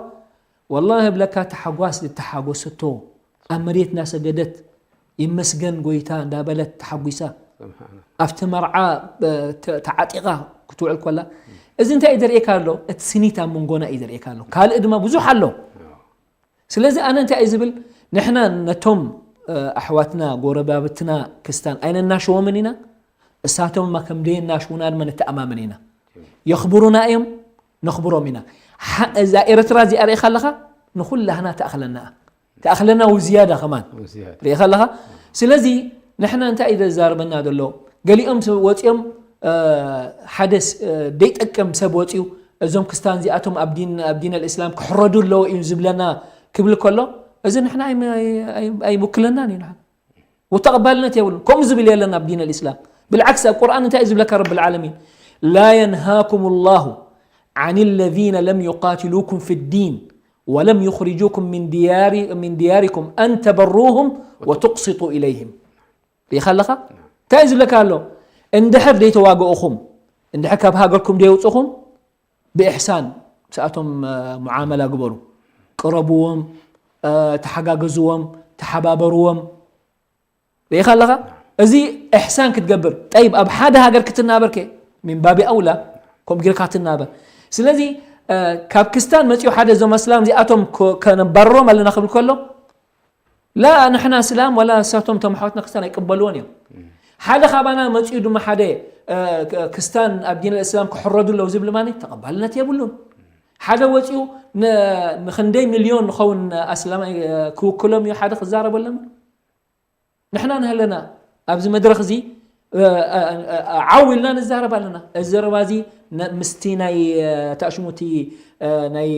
ወላሂ እብለካ ተሓጓስ ዝተሓጎሰቶ ኣብ መሬት እናሰገደት ይመስገን ጎይታ እንዳበለት ተሓጒሳ ኣብቲ መርዓ ተዓጢቓ ክትውዕል ኮላ እዚ እንታይ እዩ ዘርእየካ ኣሎ? እቲ ስኒት ኣብ መንጎና እዩ ዘርእየካ ኣሎ። ካልእ ድማ ብዙሕ ኣሎ። ስለዚ ኣነ እንታይ እዩ ዝብል ንሕና ነቶም ኣሕዋትና ጎረባብትና ክስታን ኣይነናሽዎምን ኢና። እሳቶም ማ ከም ደየናሽውና ድማ ንተኣማመን ኢና። የኽብሩና እዮም፣ ነኽብሮም ኢና። እዛ ኤረትራ እዚኣ ርኢኻ ኣለኻ ንኹላህና ተኣኽለና ተኣኽለና ውዝያዳ ከማን ርኢኻ ኣለኻ። ስለዚ ንሕና እንታይ እዩ ዘዛርበና ዘሎ? ገሊኦም ወፂኦም ሓደ ደይጠቅም ሰብ ወፂኡ እዞም ክስታን እዚኣቶም ኣብ ዲን ኣብ ዲን ኣልእስላም ክሕረዱ ኣለዎ እዩ ዝብለና ክብል ከሎ እዚ ንሕና ኣይምክለናን እዩ። ንሓ ወተቐባልነት የብሉን። ከምኡ ዝብል የለን ኣብ ዲን ኣልእስላም። ብልዓክስ ኣብ ቁርኣን እንታይ እዩ ዝብለካ ረቢ ልዓለሚን? لا ينهاكم الله عن الذين لم يقاتلوكم في الدين ولم يخرجوكم من ديار من دياركم أن تبروهم وتقسطوا إليهم. ርኢኻ ኣለኻ እንታይ እዩ ዝብለካ ኣሎ? እንድሕር ደይተዋገእኹም እንድሕር ካብ ሃገርኩም ደየውፅኹም ብእሕሳን ምስኣቶም ሙዓመላ ግበሩ። ቅረብዎም፣ ተሓጋገዝዎም፣ ተሓባበርዎም። ርኢኻ ኣለኻ እዚ እሕሳን ክትገብር ጠይብ ኣብ ሓደ ሃገር ክትናበር ከ ሚን ባቢ ኣውላ ከምኡ ጌርካ ትናበር። ስለዚ ካብ ክስታን መፂኡ ሓደ እዞም ኣስላም እዚኣቶም ከነባርሮም ኣለና ክብል ከሎ ላ ንሕና እስላም ዋላ እሳቶም እቶም ኣሕዋትና ክስታን ኣይቅበልዎን እዮም። ሓደ ካባና መፂኡ ድማ ሓደ ክስታን ኣብ ዲን እስላም ክሕረዱ ኣለዉ ዝብል ማኒ ተቐባልነት የብሉን። ሓደ ወፂኡ ንክንደይ ሚልዮን ንኸውን ኣስላማይ ክውክሎም እዩ ሓደ ክዛረበሎም። ንሕና ንህለና ኣብዚ መድረኽ እዚ ዓው ኢልና ንዛረብ ኣለና። እዚ ዘረባ እዚ ምስቲ ናይ ተኣሽሙቲ ናይ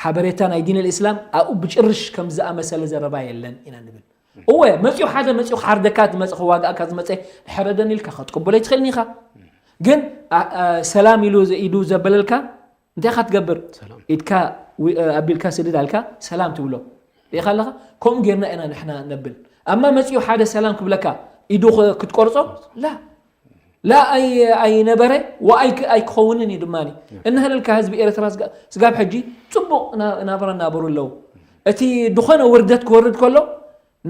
ሓበሬታ ናይ ዲን ልእስላም ኣብኡ ብጭርሽ ከም ዝኣመሰለ ዘረባ የለን ኢና ንብል። እወ መፂኡ ሓደ መፂኡ ክሓርደካ ዝመፀ ክዋግኣካ ዝመፀ ሕረደን ኢልካ ክትቅበሎ ይትኽእልን ኢኻ። ግን ሰላም ኢሉ ኢዱ ዘበለልካ እንታይ ኢኻ ትገብር? ኢድካ ኣቢልካ ስድድ ኣልካ ሰላም ትብሎ። ርኢኻ ኣለኻ? ከምኡ ጌርና ኢና ንሕና ነብል። ኣማ መፂኡ ሓደ ሰላም ክብለካ ኢዱ ክትቆርፆ ላ ላ ኣይነበረ ኣይክኸውንን እዩ ድማ። እናሃለልካ ህዝቢ ኤርትራ ስጋብ ሕጂ ፅቡቕ ናብራ እናበሩ ኣለዉ። እቲ ዝኾነ ውርደት ክወርድ ከሎ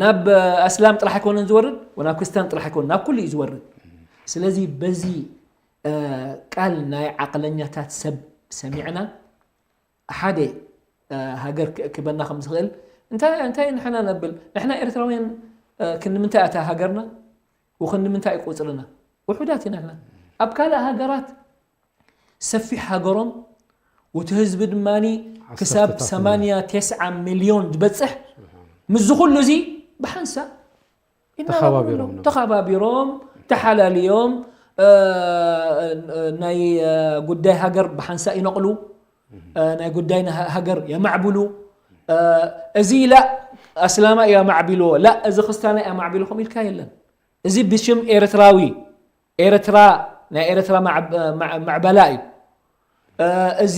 ናብ ኣስላም ጥራሕ ኣይኮነን ዝወርድ፣ ናብ ክርስትያን ጥራሕ ኣይኮነን፣ ናብ ኩሉ እዩ ዝወርድ። ስለዚ በዚ ቃል ናይ ዓቕለኛታት ሰብ ሰሚዕና ሓደ ሃገር ክእክበና ከም ዝኽእል እንታይ እንታይ ንሕና ነብል? ንሕና ኤርትራውያን ክንምንታይ ኣታ ሃገርና ወክንምንታይ ቁጽርና ውሑዳት ኢና ንሕና። ኣብ ካልእ ሃገራት ሰፊሕ ሃገሮም ወቲ ህዝቢ ድማ ክሳብ ሰማንያ ተስዓ ሚልዮን ዝበጽሕ ምስዚ ኩሉ እዚ ብሓንሳእ ይናባበሩ ኣለዉ። ተኸባቢሮም ተሓላልዮም ናይ ጉዳይ ሃገር ብሓንሳእ ይነቕሉ። ናይ ጉዳይ ሃገር የማዕብሉ። እዚ ላ ኣስላማ እዩ ኣማዕቢልዎ ላ እዚ ክስታና እዩ ኣማዕቢልኹም ኢልካ የለን። እዚ ብሽም ኤርትራዊ ኤርትራ ናይ ኤርትራ ማዕበላ እዩ። እዚ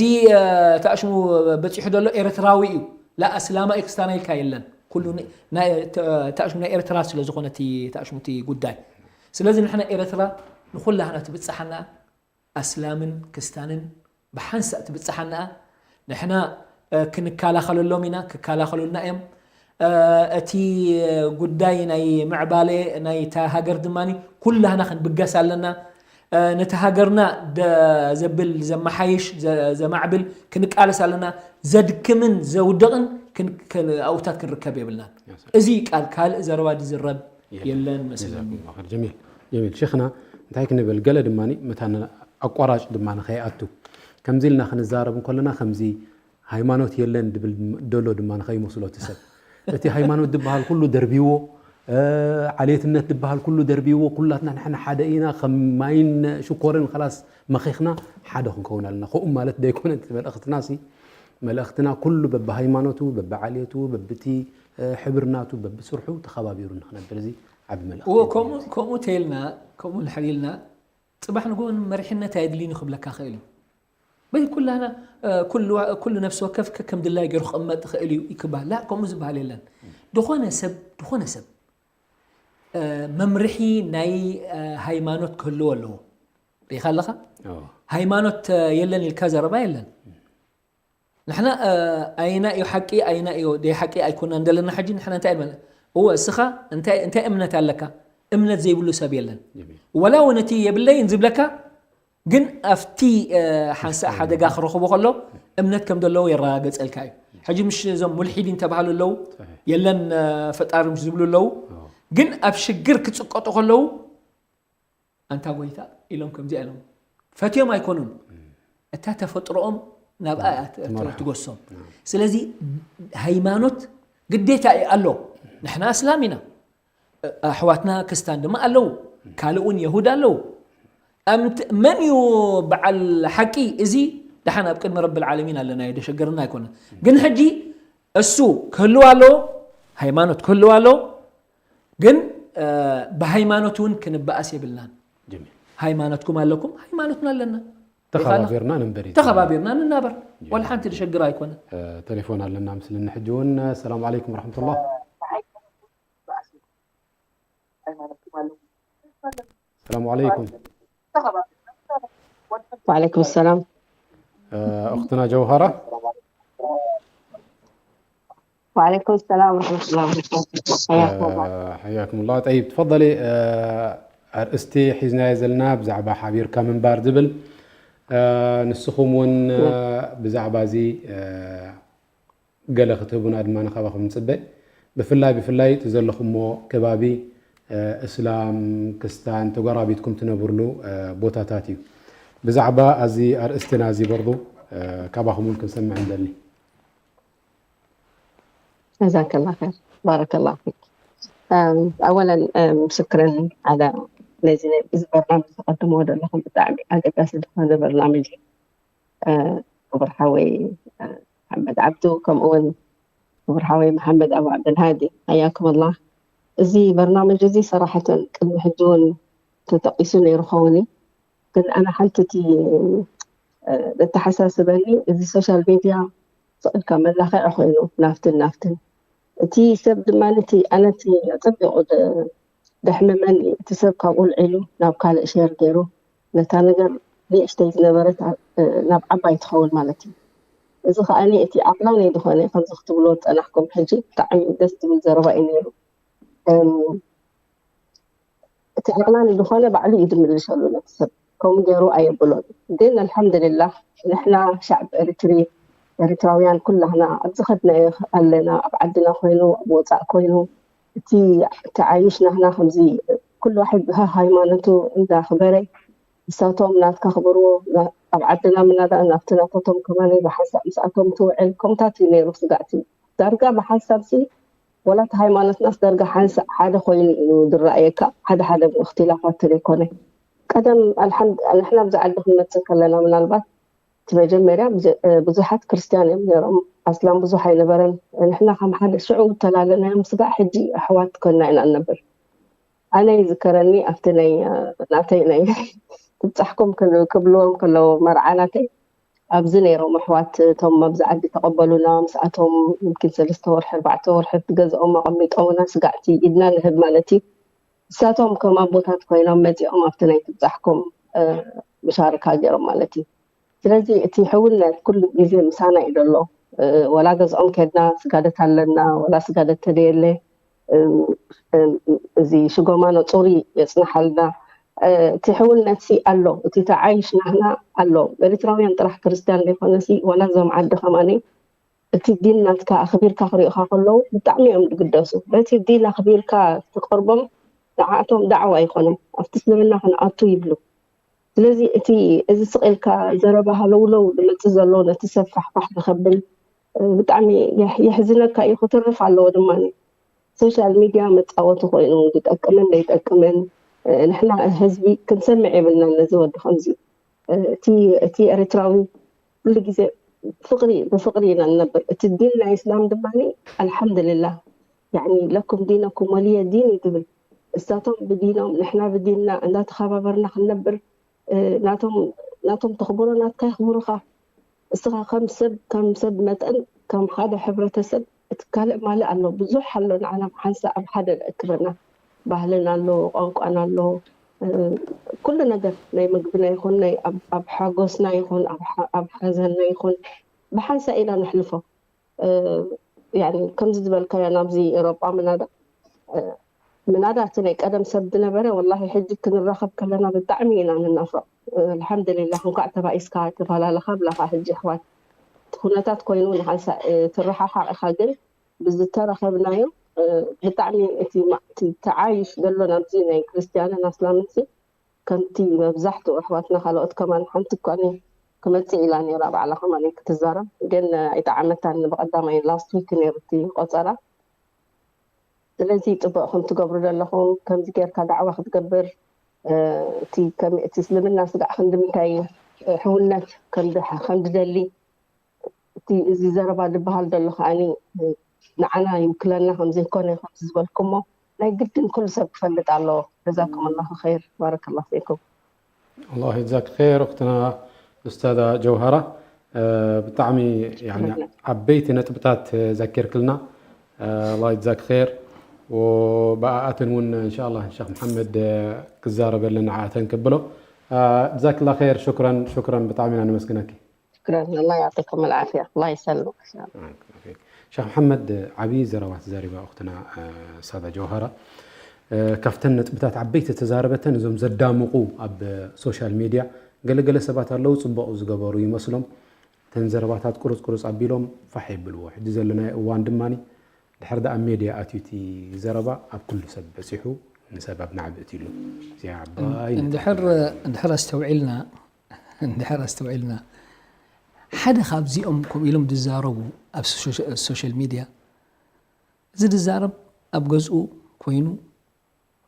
ተኣሽሙ በፂሑ ዘሎ ኤርትራዊ እዩ። ላ ኣስላማ እዩ ክስታና ኢልካ የለን። ኩሉ ተኣሽሙ ናይ ኤርትራ ስለ ዝኾነ ተኣሽሙ እቲ ጉዳይ። ስለዚ ንሕና ኤርትራ ንኹላህና ትብፅሓና ኣስላምን ክስታንን ብሓንሳእ ትብፅሓና። ንሕና ክንከላኸለሎም ኢና፣ ክከላኸሉልና እዮም። እቲ ጉዳይ ናይ ምዕባለ ናይታ ሃገር ድማ ኩላህና ክንብገስ ኣለና። ነቲ ሃገርና ዘብል፣ ዘመሓይሽ፣ ዘማዕብል ክንቃለስ ኣለና። ዘድክምን ዘውድቕን ኣብታት ክንርከብ የብልናን። እዚ ቃል፣ ካልእ ዘረባ ዝዝረብ የለን መስለኒ። ጀሚል ጀሚል ሸኽና እንታይ ክንብል፣ ገለ ድማ መታን ኣቋራጭ ድማ ንኸይኣቱ ከምዚ ኢልና ክንዛረብ እንከለና ከምዚ ሃይማኖት የለን ድብል ደሎ ድማ ንኸይመስሎ እቲ ሰብ። እቲ ሃይማኖት ድበሃል ኩሉ ደርቢዎ፣ ዓሌትነት ድበሃል ኩሉ ደርቢዎ፣ ኩላትና ንሕና ሓደ ኢና፣ ከም ማይን ሽኮርን ኸላስ መኺኽና ሓደ ክንከውን ኣለና። ከምኡ ማለት ደይኮነ እቲ መልእኽትና ሲ፣ መልእኽትና ኩሉ በብሃይማኖቱ፣ በብዓሌቱ፣ በብቲ ሕብርናቱ፣ በብስርሑ ተኸባቢሩ ንኽነብር፣ እዚ ዓቢ መልእኽቲ። ከምኡ ተይልና፣ ከምኡ ንሕር ኢልና፣ ጽባሕ ንግሆ መሪሕነት ኣየድልይን ክብለካ ክእል እዩ። በይ ኩላና ኩሉ ነፍሲ ወከፍ ከም ድላይ ገይሩ ክቕመጥ ይኽእል እዩ ይክባሃል። ላ፣ ከምኡ ዝበሃል የለን። ዝኾነ ሰብ፣ ዝኾነ ሰብ መምርሒ ናይ ሃይማኖት ክህልዎ ኣለዎ። ሪኢኻ ኣለኻ? ሃይማኖት የለን ኢልካ ዘረባ የለን። ንሕና ኣይና እዩ ሓቂ፣ ኣይና እዩ ደይ ሓቂ ኣይኮናን ዘለና። ሕጂ ንሕና እንታይ ኢልና? እወ፣ እስኻ እንታይ እንታይ እምነት ኣለካ? እምነት ዘይብሉ ሰብ የለን። ወላ እውን እቲ የብለይን ዝብለካ ግን ኣብቲ ሓንሳእ ሓደጋ ክረኽቦ ከሎ እምነት ከም ዘለዎ የረጋገጸልካ እዩ። ሕጂ ምሽ እዞም ሙልሒዲን ተባሃሉ ኣለዉ፣ የለን ፈጣሪ ምሽ ዝብሉ ኣለዉ። ግን ኣብ ሽግር ክጽቀጡ ከለዉ ኣንታ ጎይታ ኢሎም ከምዚኣ ኢሎም ፈትዮም ኣይኮኑን። እታ ተፈጥሮኦም ናብኣ እያ ት- ትመርሖ። ትጎሶም። ስለዚ ሃይማኖት ግዴታ እዩ ኣሎ። ንሕና እስላም ኢና። ኣሕዋትና ክስታን ድማ ኣለዉ። ካልእ እውን የሁድ ኣለዉ። ኣምት- መን እዩ በዓል ሓቂ? እዚ ደሓን ኣብ ቅድሚ ረብል ዓለሚን ኣለና፣ የደሸገርና ኣይኮነን። ግን ሕጂ እሱ ክህልው ኣለዎ፣ ሃይማኖት ክህልው ኣለዎ። ግን ብሃይማኖት እውን ክንበኣስ የብልናን። ጀሚል ሃይማኖትኩም ኣለኩም፣ ሃይማኖትና ኣለና። ተኸባቢርና ንንበር እዩ። ተኸባቢርና ንናበር። ዋላ ሓንቲ ድሸግር ኣይኮነ። ቴሌፎን ኣለና ምስልን ሕጂ እውን። ሰላም ዓለይኩም ወረሕመቱላህ። ሰላም ዓለይኩም። وعليكم السلام. أختنا جوهرة. وعليكم السلام ورحمة الله وبركاته. حياكم الله. حياكم الله. طيب، تفضلي. ኣርእስቲ ሒዝናዮ ዘለና ብዛዕባ ሓቢርካ ምንባር ዝብል፣ ንስኹም እውን ብዛዕባ እዚ ገለ ክትህቡና ድማ ንካባኹም ንፅበ። ብፍላይ ብፍላይ እቲ ዘለኹሞ ከባቢ እስላም ክስታን ተጎራቢትኩም ትነብርሉ ቦታታት እዩ። ብዛዕባ እዚ ኣርእስትና እዚ በርዱ ካባኹም እውን ክንሰምዕ ንደሊ። جزاك الله خير. بارك الله فيك. أولا شكرا على ነዚ እዚ በርናምጅ ዝቀድሞ ዘለኹም ብጣዕሚ ኣገዳሲ ዝኾነ በርናምጅ እዩ። ክቡር ሓወይ መሓመድ ዓብዱ ከምኡ እውን ክቡር ሓወይ መሓመድ ኣቡ ዓብደልሃዲ ሓያኩም ኣላህ። እዚ በርናምጅ እዚ ሰራሕተን ቅድሚ ሕጂ እውን ተጠቂሱ ነይሩ ኸውን እዩ። ግን ኣነ ሓንቲ እቲ ዘተሓሳስበኒ እዚ ሶሻል ሚድያ ስቕልካ መላኽዒ ኮይኑ ናፍትን ናፍትን እቲ ሰብ ድማ ነቲ ኣነ እቲ ኣፀቢቑ ደሕምመኒ እቲ ሰብ ካብኡ ልዒሉ ናብ ካልእ ሸር ገይሩ ነታ ነገር ንእሽተይ ዝነበረት ናብ ዓባይ ትኸውን ማለት እዩ። እዚ ከዓኒ እቲ ዓቕላኒ ዝኾነ ከምዚ ክትብልዎ ዝፀናሕኩም ሕጂ ብጣዕሚ ደስ ዝብል ዘረባ እዩ ነይሩ። እቲ ዓቕላኒ ዝኾነ ባዕሉ እዩ ዝምልሰሉ ነቲ ሰብ ከምኡ ገይሩ ኣየብሎን። ግን ኣልሓምድልላህ ንሕና ሻዕብ ኤሪትሪ ኤሪትራውያን ኩላህና ኣብ ዝኸድናዮ ኣለና፣ ኣብ ዓድና ኮይኑ ኣብ ወፃእ ኮይኑ እቲ ተዓይሽ ናህና ከምዚ ኩሉ ዋሕድ ብሃ ሃይማኖቱ እንዳኽበረ ንሳቶም ናትካ ክብርዎ ኣብ ዓድና ምናዳ ናብቲ ናታቶም ከማን ብሓንሳእ ምስኣቶም ትውዕል ከምታት እዩ ነይሩ ስጋዕቲ ዳርጋ ብሓንሳብ ሲ ወላ እቲ ሃይማኖትናስ ዳርጋ ሓንሳእ ሓደ ኮይኑ እዩ ዝረኣየካ ሓደ ሓደ እክትላፋት ተዘይኮነ ቀደም ኣልሓምድ ንሕና ኣብዚ ዓዲ ክንመፅእ ከለና ምናልባት እቲ መጀመርያ ብዙሓት ክርስትያን እዮም ነይሮም ኣስላም ብዙሕ ኣይነበረን ንሕና ከም ሓደ ሽዑ ተላለናዮም ስጋዕ ሕጂ ኣሕዋት ኮና ኢና ንነብር ኣነ ይዝከረኒ ኣብቲ ናይ ናተይ ናይ ትብፃሕኩም ክብልዎም ከለዉ መርዓ ናተይ ኣብዚ ነይሮም ኣሕዋት እቶም ኣብዚ ዓዲ ተቐበሉና ምስኣቶም ምምኪን ሰለስተ ወርሒ ኣርባዕተ ወርሒ ኣብቲ ገዝኦም ኣቐሚጦምና ስጋዕቲ ኢድና ንህብ ማለት እዩ ንሳቶም ከም ኣቦታት ኮይኖም መፂኦም ኣብቲ ናይ ትብፃሕኩም ምሻርካ ገይሮም ማለት እዩ ስለዚ እቲ ሕውነት ኩሉ ግዜ ምሳና እዩ ዘሎ ወላ ገዝኦም ከድና ስጋደት ኣለና፣ ወላ ስጋደት ተደየለ እዚ ሽጎማኖ ፁሪ የፅንሓልና። እቲ ሕውነትሲ ኣሎ፣ እቲ ተዓይሽ ናህና ኣሎ። ኤርትራውያን ጥራሕ ክርስትያን ዘይኮነሲ፣ ወላ እዞም ዓዲ ከማኒ እቲ ዲን ናትካ ኣኽቢርካ ክሪእኻ ከለዉ ብጣዕሚ እዮም ዝግደሱ። በቲ ዲን ኣኽቢርካ ትቐርቦም ንዓኣቶም ዳዕዋ ኣይኮነን። ኣብቲ እስልምና ክንኣቱ ይብሉ። ስለዚ እቲ እዚ ስቕ ኢልካ ዘረባ ሃለውለው ዝመጽእ ዘሎ ነቲ ሰብ ፋሕፋሕ ዘኸብል ብጣዕሚ የሕዝነካ እዩ፣ ክትርፍ ኣለዎ ድማ። ሶሻል ሚድያ መጻወቲ ኮይኑ ዝጠቅምን ዘይጠቅምን ንሕና ህዝቢ ክንሰምዕ የብልናን። ነዚ ወዲ ከምዚ እቲ ኤርትራዊ ኩሉ ግዜ ፍቕሪ ብፍቕሪ ኢና ንነብር። እቲ ዲን ናይ እስላም ድማ ኣልሓምድልላህ ያኒ ለኩም ዲነኩም ወልየ ዲን እዩ ዝብል። እሳቶም ብዲኖም ንሕና ብዲንና እንዳተኸባበርና ክንነብር ናቶም ናቶም ተኽብሮ ናትካ የኽብሩኻ። እስኻ ከም ሰብ ከም ሰብ መጠን ከም ሓደ ሕብረተሰብ እቲ ካልእ ማልእ ኣሎ፣ ብዙሕ ኣሎ። ንዓና ብሓንሳእ ኣብ ሓደ ዘእክበና ባህልና ኣሎ፣ ቋንቋና ኣሎ፣ ኩሉ ነገር ናይ ምግብና ይኹን ናይ ኣብ ሓጎስና ይኹን ኣብ ሓዘንና ይኹን ብሓንሳእ ኢና ነሕልፎ። ከምዚ ዝበልካዮ ናብዚ ኤሮጳ ምናዳ ምናዳ እቲ ናይ ቀደም ሰብ ዝነበረ ወላሂ ሕጂ ክንራኸብ ከለና ብጣዕሚ ኢና ንናፈቕ። ኣልሓምድሊላህ እንኳዕ ተባኢስካ ተፈላለኻ ብላኻ ሕጂ ኣሕዋት እቲ ኩነታት ኮይኑ ንሓንሳ ትረሓሓቕ ኢኻ ግን ብዝተረኸብናዮ ብጣዕሚ እቲ ተዓይሽ ዘሎ ናብዚ ናይ ክርስትያንን ኣስላምንሲ ከምቲ መብዛሕትኡ ኣሕዋትና ካልኦት ከማን ሓንቲ እኳ ክመፅእ ኢላ ነይራ ባዕላ ከማን ክትዛረብ ግን ኣይጠዓመታን። ብቐዳማይ ላስት ዊክ ነይሩ እቲ ቆፀራ። ስለዚ ፅቡቕ ከም ትገብሩ ዘለኹም ከምዚ ጌርካ ዳዕዋ ክትገብር እቲ እስልምና ስጋዕ ክንዲ ምንታይ ሕውነት ከምድደሊ እቲ እዚ ዘረባ ዝበሃል ዘሎ ከዓኒ ንዓና ይውክለና ከምዘይኮነ ከምዚ ዝበልኩሞ ናይ ግድን ኩሉ ሰብ ክፈልጥ ኣለዎ። ጀዛኩም ኣላሁ ኸይር ባረከላሁ ፊኩም። ኣላሁ ይጃክ ኸይር እኽትና ኡስታዛ ጀውሃራ ብጣዕሚ ዓበይቲ ነጥብታት ዘኪርክልና። ኣላሁ ይጃክ ኸይር። ብኣኣትን እውን እንሻላ ሸክ መሓመድ ክዛረበልን ንዓኣተን ክብሎ ጀዛክላ ኸይር። ሹክረን ሹክረን ብጣዕሚ ኢና ነመስግነኪ። شكرا الله يعطيكم العافية الله يسلمك. ሸክ መሓመድ ዓብዪ ዘረባ ተዛሪባ እኽትና ሳዳ ጀውሃራ። ካብተን ነጥብታት ዓበይቲ ተዛረበተን እዞም ዘዳምቑ ኣብ ሶሻል ሚድያ ገለገለ ሰባት ኣለዉ ፅቡቕ ዝገበሩ ይመስሎም እተን ዘረባታት ቁርፅ ቁርፅ ኣቢሎም ፋሕ የብልዎ። ሕጂ ዘለናዮ እዋን ድማ ድሕር ደኣ ሜድያ ኣትዩ እቲ ዘረባ ኣብ ኩሉ ሰብ በፂሑ ንሰብ ኣብ ናዕቢ እትይሉ እዚኣ ዓባይ ነጥቢ። እንድሕር እንድሕር ኣስተውዒልና እንድሕር ኣስተውዒልና ሓደ ካብዚኦም ከምኡ ኢሎም ዝዛረቡ ኣብ ሶሻል ሚድያ እዚ ዝዛረብ ኣብ ገዝኡ ኮይኑ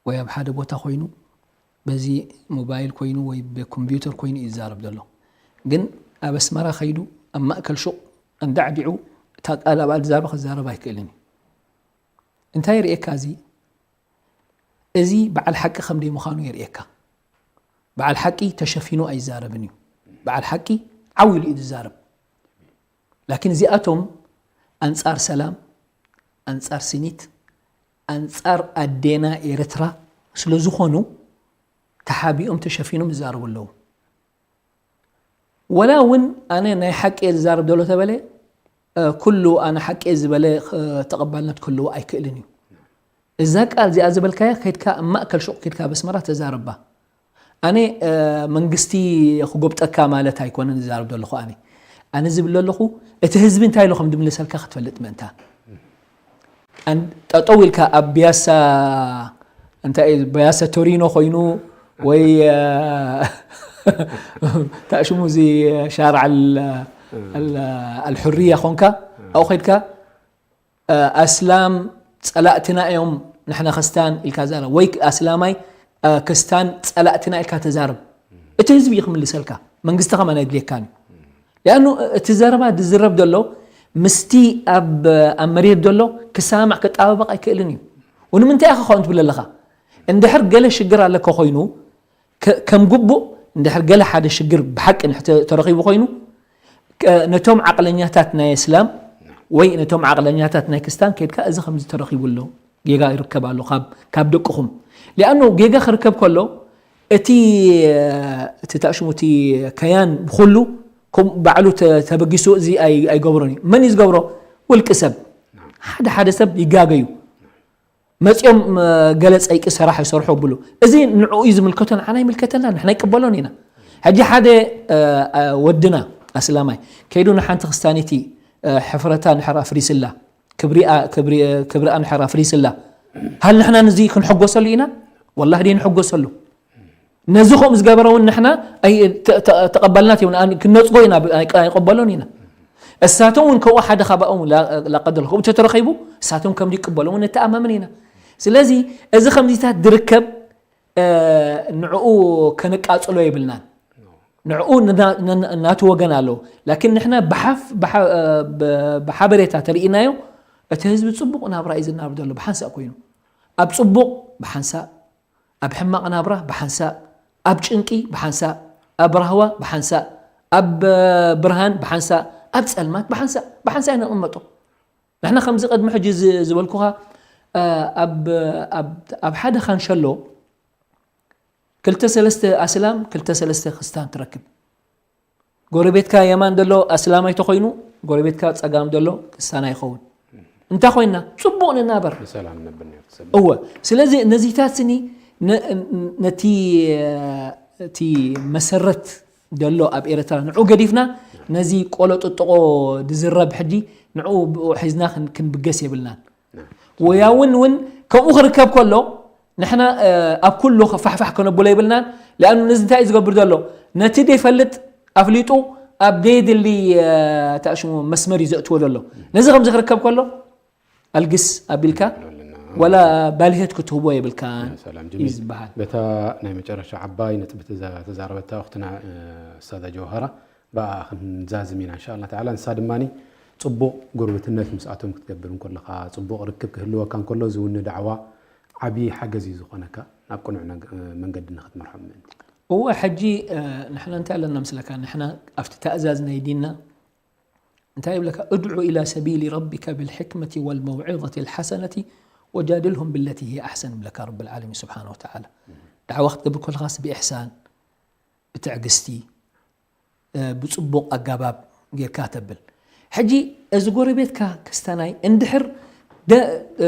ወይ ኣብ ሓደ ቦታ ኮይኑ በዚ ሞባይል ኮይኑ ወይ ብኮምፒውተር ኮይኑ እዩ ዝዛረብ ዘሎ። ግን ኣብ ኣስመራ ከይዱ ኣብ ማእከል ሹቕ ኣንዳዕዲዑ እታ ቃል ኣብኣ ዝዛረባ ክዛረብ ኣይክእልን እዩ። እንታይ የርእየካ እዚ? እዚ በዓል ሓቂ ከም ደይ ምዃኑ የርእየካ። በዓል ሓቂ ተሸፊኑ ኣይዛረብን እዩ። በዓል ሓቂ ዓው ኢሉ እዩ ዝዛረብ። ላኪን እዚኣቶም ኣንጻር ሰላም፣ ኣንጻር ስኒት፣ ኣንጻር ኣዴና ኤርትራ ስለ ዝኾኑ ተሓቢኦም ተሸፊኖም ይዛረቡ ኣለዉ። ወላ እውን ኣነ ናይ ሓቂ እየ ዝዛረብ ዘሎ ተበለ ኩሉ ኣነ ሓቂ እየ ዝበለ ተቐባልነት ክህልዎ ኣይክእልን እዩ። እዛ ቃል እዚኣ ዝበልካያ ከድካ ኣብ ማእከል ሹቕ ከድካ በስመራ ተዛረባ። ኣነ መንግስቲ ክጎብጠካ ማለት ኣይኮነን ዝዛረብ ዘለኹ ኣነ ኣነ ዝብል ኣለኹ እቲ ህዝቢ እንታይ ኢሉ ከም ድምልሰልካ ክትፈልጥ ምእንታ ጠጠው ኢልካ ኣብ ቢያሳ እንታይ ቢያሳ ቶሪኖ ኮይኑ ወይ ታሽሙ እዚ ሻርዕ ኣልሑርያ ኮንካ ኣብኡ ከድካ ኣስላም ጸላእትና እዮም ንሕና ክስታን ኢልካ ዛረብ ወይ ኣስላማይ ክስታን ጸላእትና ኢልካ ተዛረብ እቲ ህዝቢ እዩ ክምልሰልካ መንግስቲ ከማን ኣይድልየካን እዩ ሊኣኑ እቲ ዘረባ ዝዝረብ ዘሎ ምስቲ ኣብ ኣብ መሬት ዘሎ ክሰማማዕ ክጠባበቕ ኣይክእልን እዩ ወንምንታይ ኢኻ ከምኡ ትብል ኣለኻ እንድሕር ገለ ሽግር ኣለካ ኮይኑ ከም ግቡእ እንድሕር ገለ ሓደ ሽግር ብሓቂ ተረኺቡ ኮይኑ ነቶም ዓቕለኛታት ናይ እስላም ወይ ነቶም ዓቕለኛታት ናይ ክስታን ከድካ እዚ ከምዚ ተረኺቡ ኣሎ ጌጋ ይርከብ ኣሎ ካብ ደቅኹም ሊኣኖ ጌጋ ክርከብ ከሎ እቲ እቲ ታሽሙ እቲ ከያን ብኩሉ ከም ባዕሉ ተ- ተበጊሱ እዚ ኣይ- ኣይገብሮን እዩ። መን እዩ ዝገብሮ? ውልቂ ሰብ። ሓደ ሓደ ሰብ ይጋገዩ። መፂኦም ገለ ፀይቂ ሰራሕ ይሰርሑ ብሉ። እዚ ንዕኡ እዩ ዝምልከቶ፣ ንዓና ይምልከተና፣ ንሕና ይቅበሎን ኢና። ሕጂ ሓደ ወድና ኣስላማይ ከይዱ ንሓንቲ ክስታኒቲ ሕፍረታ ንሕር ኣፍሪስላ፣ ክብሪኣ ንሕር ኣፍሪስላ፣ ሃል ንሕና ንዚ ክንሕጎሰሉ ኢና? ወላሂ ደይ ንሕጎሰሉ። ነዚ ከምኡ ዝገበረ እውን ንሕና ተቐባልናት ና ክነፅጎ ኢና ኣይቀበሎን ኢና። እሳቶም እውን ከብኡ ሓደ ካባኦም ላቀደል ከብኡ ተተረኸቡ እሳቶም ከም ይቅበሎም እውን ንተኣማምን ኢና። ስለዚ እዚ ከምዚታት ዝርከብ ንዕኡ ከነቃፅሎ የብልናን። ንዕኡ ናቱ ወገን ኣለዎ። ላኪን ንሕና ብሓበሬታ ተርእናዮ እቲ ህዝቢ ፅቡቕ ናብራ እዩ ዝናብር ዘሎ ብሓንሳእ ኮይኑ፣ ኣብ ፅቡቕ ብሓንሳእ፣ ኣብ ሕማቕ ናብራ ብሓንሳእ፣ ኣብ ጭንቂ ብሓንሳእ፣ ኣብ ራህዋ ብሓንሳእ፣ ኣብ ብርሃን ብሓንሳእ፣ ኣብ ፀልማት ብሓንሳእ ብሓንሳእ ኢና ንቕመጦ። ንሕና ከምዚ ቅድሚ ሕጂ ዝበልኩኻ ኣብ ሓደ ካንሸሎ ክልተ ሰለስተ ኣስላም ክልተ ሰለስተ ክስታን ትረክብ። ጎረቤትካ የማን ዘሎ ኣስላማይ ተኮይኑ ጎረቤትካ ፀጋም ዘሎ ክስታና ይኸውን። እንታይ ኮይና ፅቡቕ ንናበር። ብሰላም ነብር ነይሩ ትሰብ። እወ። ስለዚ ነዚታት ስኒ ነ- ነቲ እቲ መሰረት ዘሎ ኣብ ኤርትራ ንዑ ገዲፍና ነዚ ቆሎ ጥጥቆ ዝዝረብ ሕጂ ንዑ ብኡ ሒዝና ክን- ክንብገስ የብልናን። ወያውን እውን ከምኡ ክርከብ ከሎ ንሕና ኣብ ኩሉ ክፋሕፋሕ ከነብሎ የብልናን። ሊኣኑ ነዚ እንታይ እዩ ዝገብር ዘሎ? ነቲ ደይፈልጥ ኣፍሊጡ ኣብ ደየድሊ ተኣሽሙ መስመር እዩ ዘእትዎ ዘሎ። ነዚ ከምዚ ክርከብ ከሎ ኣልግስ ኣቢልካ ወላ ባልሄት ክትህቦ የብልካን። ሰላም ጅሚል። ዝበሃል። በታ ናይ መጨረሻ ዓባይ ነጥቢ ተዛ- ተዛረበታ ኣኽትና፣ እ፣ እስታዛ ጀውሃራ፣ ብኣ ክንዛዝም ኢና እንሻ ኣላ ተዓላ። ንሳ ድማኒ ጽቡቕ ጉርብትነት ምስኣቶም ክትገብር እንከለኻ፣ ጽቡቕ ርክብ ክህልወካ እንከሎ፣ እዚ እውን ንዳዕዋ ዓቢ ሓገዝ እዩ ዝኾነካ፣ ናብ ቅኑዕ ነግ- መንገዲ ንኽትመርሖም ምእንቲ። እወ፣ ሕጂ፣ እ፣ ንሕና እንታይ ኣለና ምስለካ? ንሕና ኣብቲ ተእዛዝ ናይ ዲንና እንታይ ይብለካ? ادع إلى سبيل ربك بالحكمة والموعظة الحسنة وجادلهم بالتي هي أحسن ይብለካ ረብል ዓለሚን ስብሓነ ወተዓላ። ዳዕዋ ክትገብር ከለኻስ ብኢሕሳን፣ ብትዕግስቲ፣ እ፣ ብጽቡቕ ኣገባብ ጌርካ ተብል። ሕጂ እዚ ጎረቤትካ ክስታናይ እንድሕር ደ- እ፣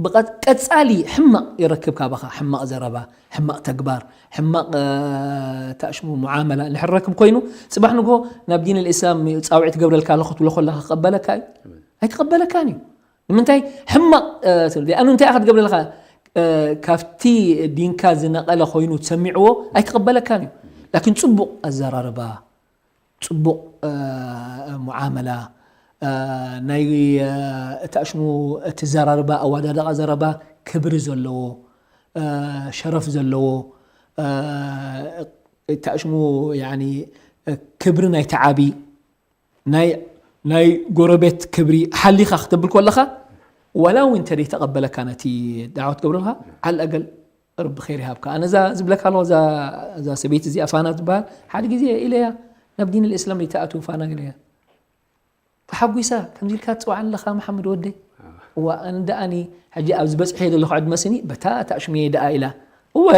ብቐ- ቀጻሊ ሕማቕ ይረክብ ካባኻ፣ ሕማቕ ዘረባ፣ ሕማቕ ተግባር፣ ሕማቕ፣ እ፣ ታሽሙ ሙዓመላ እንድሕር ረክብ ኮይኑ፣ ጽባሕ ንግሆ ናብ ዲን ልእስላም ጻውዒት ገብረልካ ኣለኹ ትብሎ ከለኻ ክቐበለካ እዩ? ኣይክቐበለካን እዩ። ንምንታይ? ሕማቕ፣ እ፣ ትብል። ኣኑ እንታይ ኢኻ ትገብረልካ? እ፣ ካብቲ ዲንካ ዝነቐለ ኮይኑ ትሰሚዕዎ ኣይክቐበለካን እዩ። ላኪን ጽቡቕ ኣዘራርባ፣ ጽቡቕ፣ እ፣ ሙዓመላ፣ እ፣ ናይ፣ እ፣ እቲ ኣሽሙ፣ እቲ ዘራርባ፣ ኣወዳድቓ ዘረባ ክብሪ ዘለዎ፣ እ፣ ሸረፍ ዘለዎ፣ እ፣ እቲ ኣሽሙ፣ ያኒ፣ እ፣ ክብሪ ናይቲ ዓቢ፣ ናይ፣ ናይ ጎረቤት ክብሪ ሓሊኻ ክተብል ከለኻ፣ ዋላ እውን እንተ ደይተቐበለካ ነቲ ዳዕዋ ትገብረልካ፣ ዓል ኣገል ረቢ ኸይር ይሃብካ። ኣነ እዛ ዝብለካ ኣለኹ፣ እዛ፣ እዛ ሰበይቲ እዚኣ ፋና ትበሃል፣ ሓደ ግዜ ኢለያ ናብ ዲን ልእስላም ዘይትኣትው ፋና ኢለያ። ተሓጒሳ፣ ከምዚ ኢልካ ትፅውዓ ኣለኻ መሓመድ ወደይ? እዋ፣ ኣነ ደኣኒ፣ ሕጂ ኣብ ዝበፅሐ ዘለኹ ዕድመ ስኒ፣ በታ ተኣሽሙየ ደኣ ኢላ። እወ፣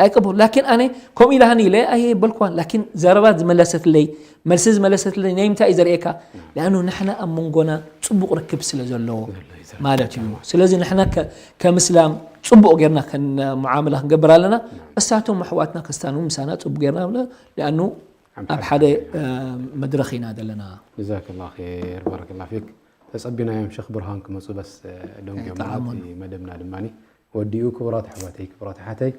ኣይቀበሉ። ላኪን ኣነ ከምኡ ኢላሃኒ ኢለ ኣይበልኩዋን። ላኪን ዘረባ ዝመለሰትለይ፣ መልሲ ዝመለሰትለይ ናይ ምንታይ እዩ ዘርእየካ? ሊኣኑ ንሕና ኣብ መንጎና ፅቡቕ ርክብ ስለ ዘለዎ ማለት እዩ። ስለዚ ንሕና ከ- ከም እስላም ጽቡቕ ጌርና ከን- ሙዓመላ ክንገብር ኣለና። እሳቶም ኣሕዋትና ክርስትያን እውን ምሳና ጽቡቕ ጌርና ንብሎ፣ ሊኣኑ ኣብ ሓደ፣ እ፣ መድረኽ ኢና ዘለና። ጀዛከላህ ኸይር፣ ባረከላህ ፊክ። ተጸቢናዮም ሸኽ ብርሃን ክመጹ በስ፣ እ፣ ደንጎም ጠዓሞም። እቲ መደብና ድማኒ ወዲኡ። ክቡራት ኣሕዋተይ፣ ክቡራት ኣሓተይ፣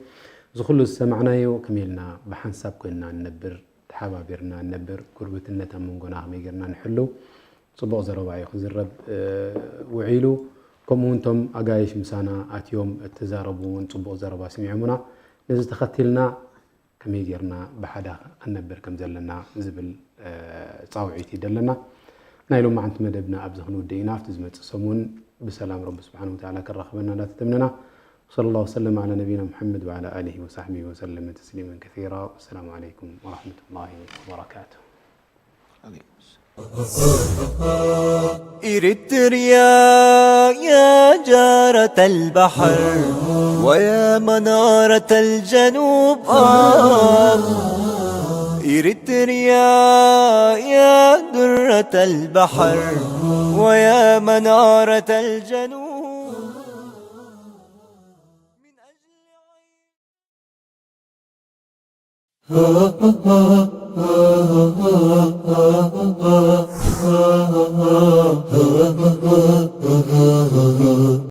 እዚ ኩሉ ዝሰማዕናዮ ከመይ ኢልና ብሓንሳብ ኮይንና ንነብር፣ ተሓባቢርና ንነብር፣ ጉርብትነት ኣብ መንጎና ከመይ ጌርና ንሕልው፣ ጽቡቕ ዘረባ እዩ ክዝረብ፣ እ፣ ውዒሉ። ከምኡ እውን እቶም ኣጋይሽ ምሳና ኣትዮም እተዛረቡ እውን ጽቡቕ ዘረባ ስሚዖምና። ነዚ ተኸቲልና ከመይ ጌርና ብሓደ ክንነብር ከም ዘለና ዝብል፣ እ፣ ጻውዒት እዩ ደለና። ናይ ሎማዓንቲ መደብና ኣብዚ ክንውድእ ኢና። ኣብቲ ዝመጽእ ሰሙን ብሰላም ረቢ ስብሓነሁ ወተዓላ ከራኽበና እንዳተተምነና። ወሰለ ላሁ ወሰለም ዓላ ነቢይና ሙሐመድ ወዓላ ኣሊሂ ወሳሕቢሂ ወሰለመ ተስሊመን ከሲራ። ወሰላሙ ዓለይኩም ወረሕመቱላሂ ወበረካቱሁ። إريتريا يا جارة البحر ويا منارة الجنوب، آه. إريتريا يا درة البحر ويا منارة الجنوب.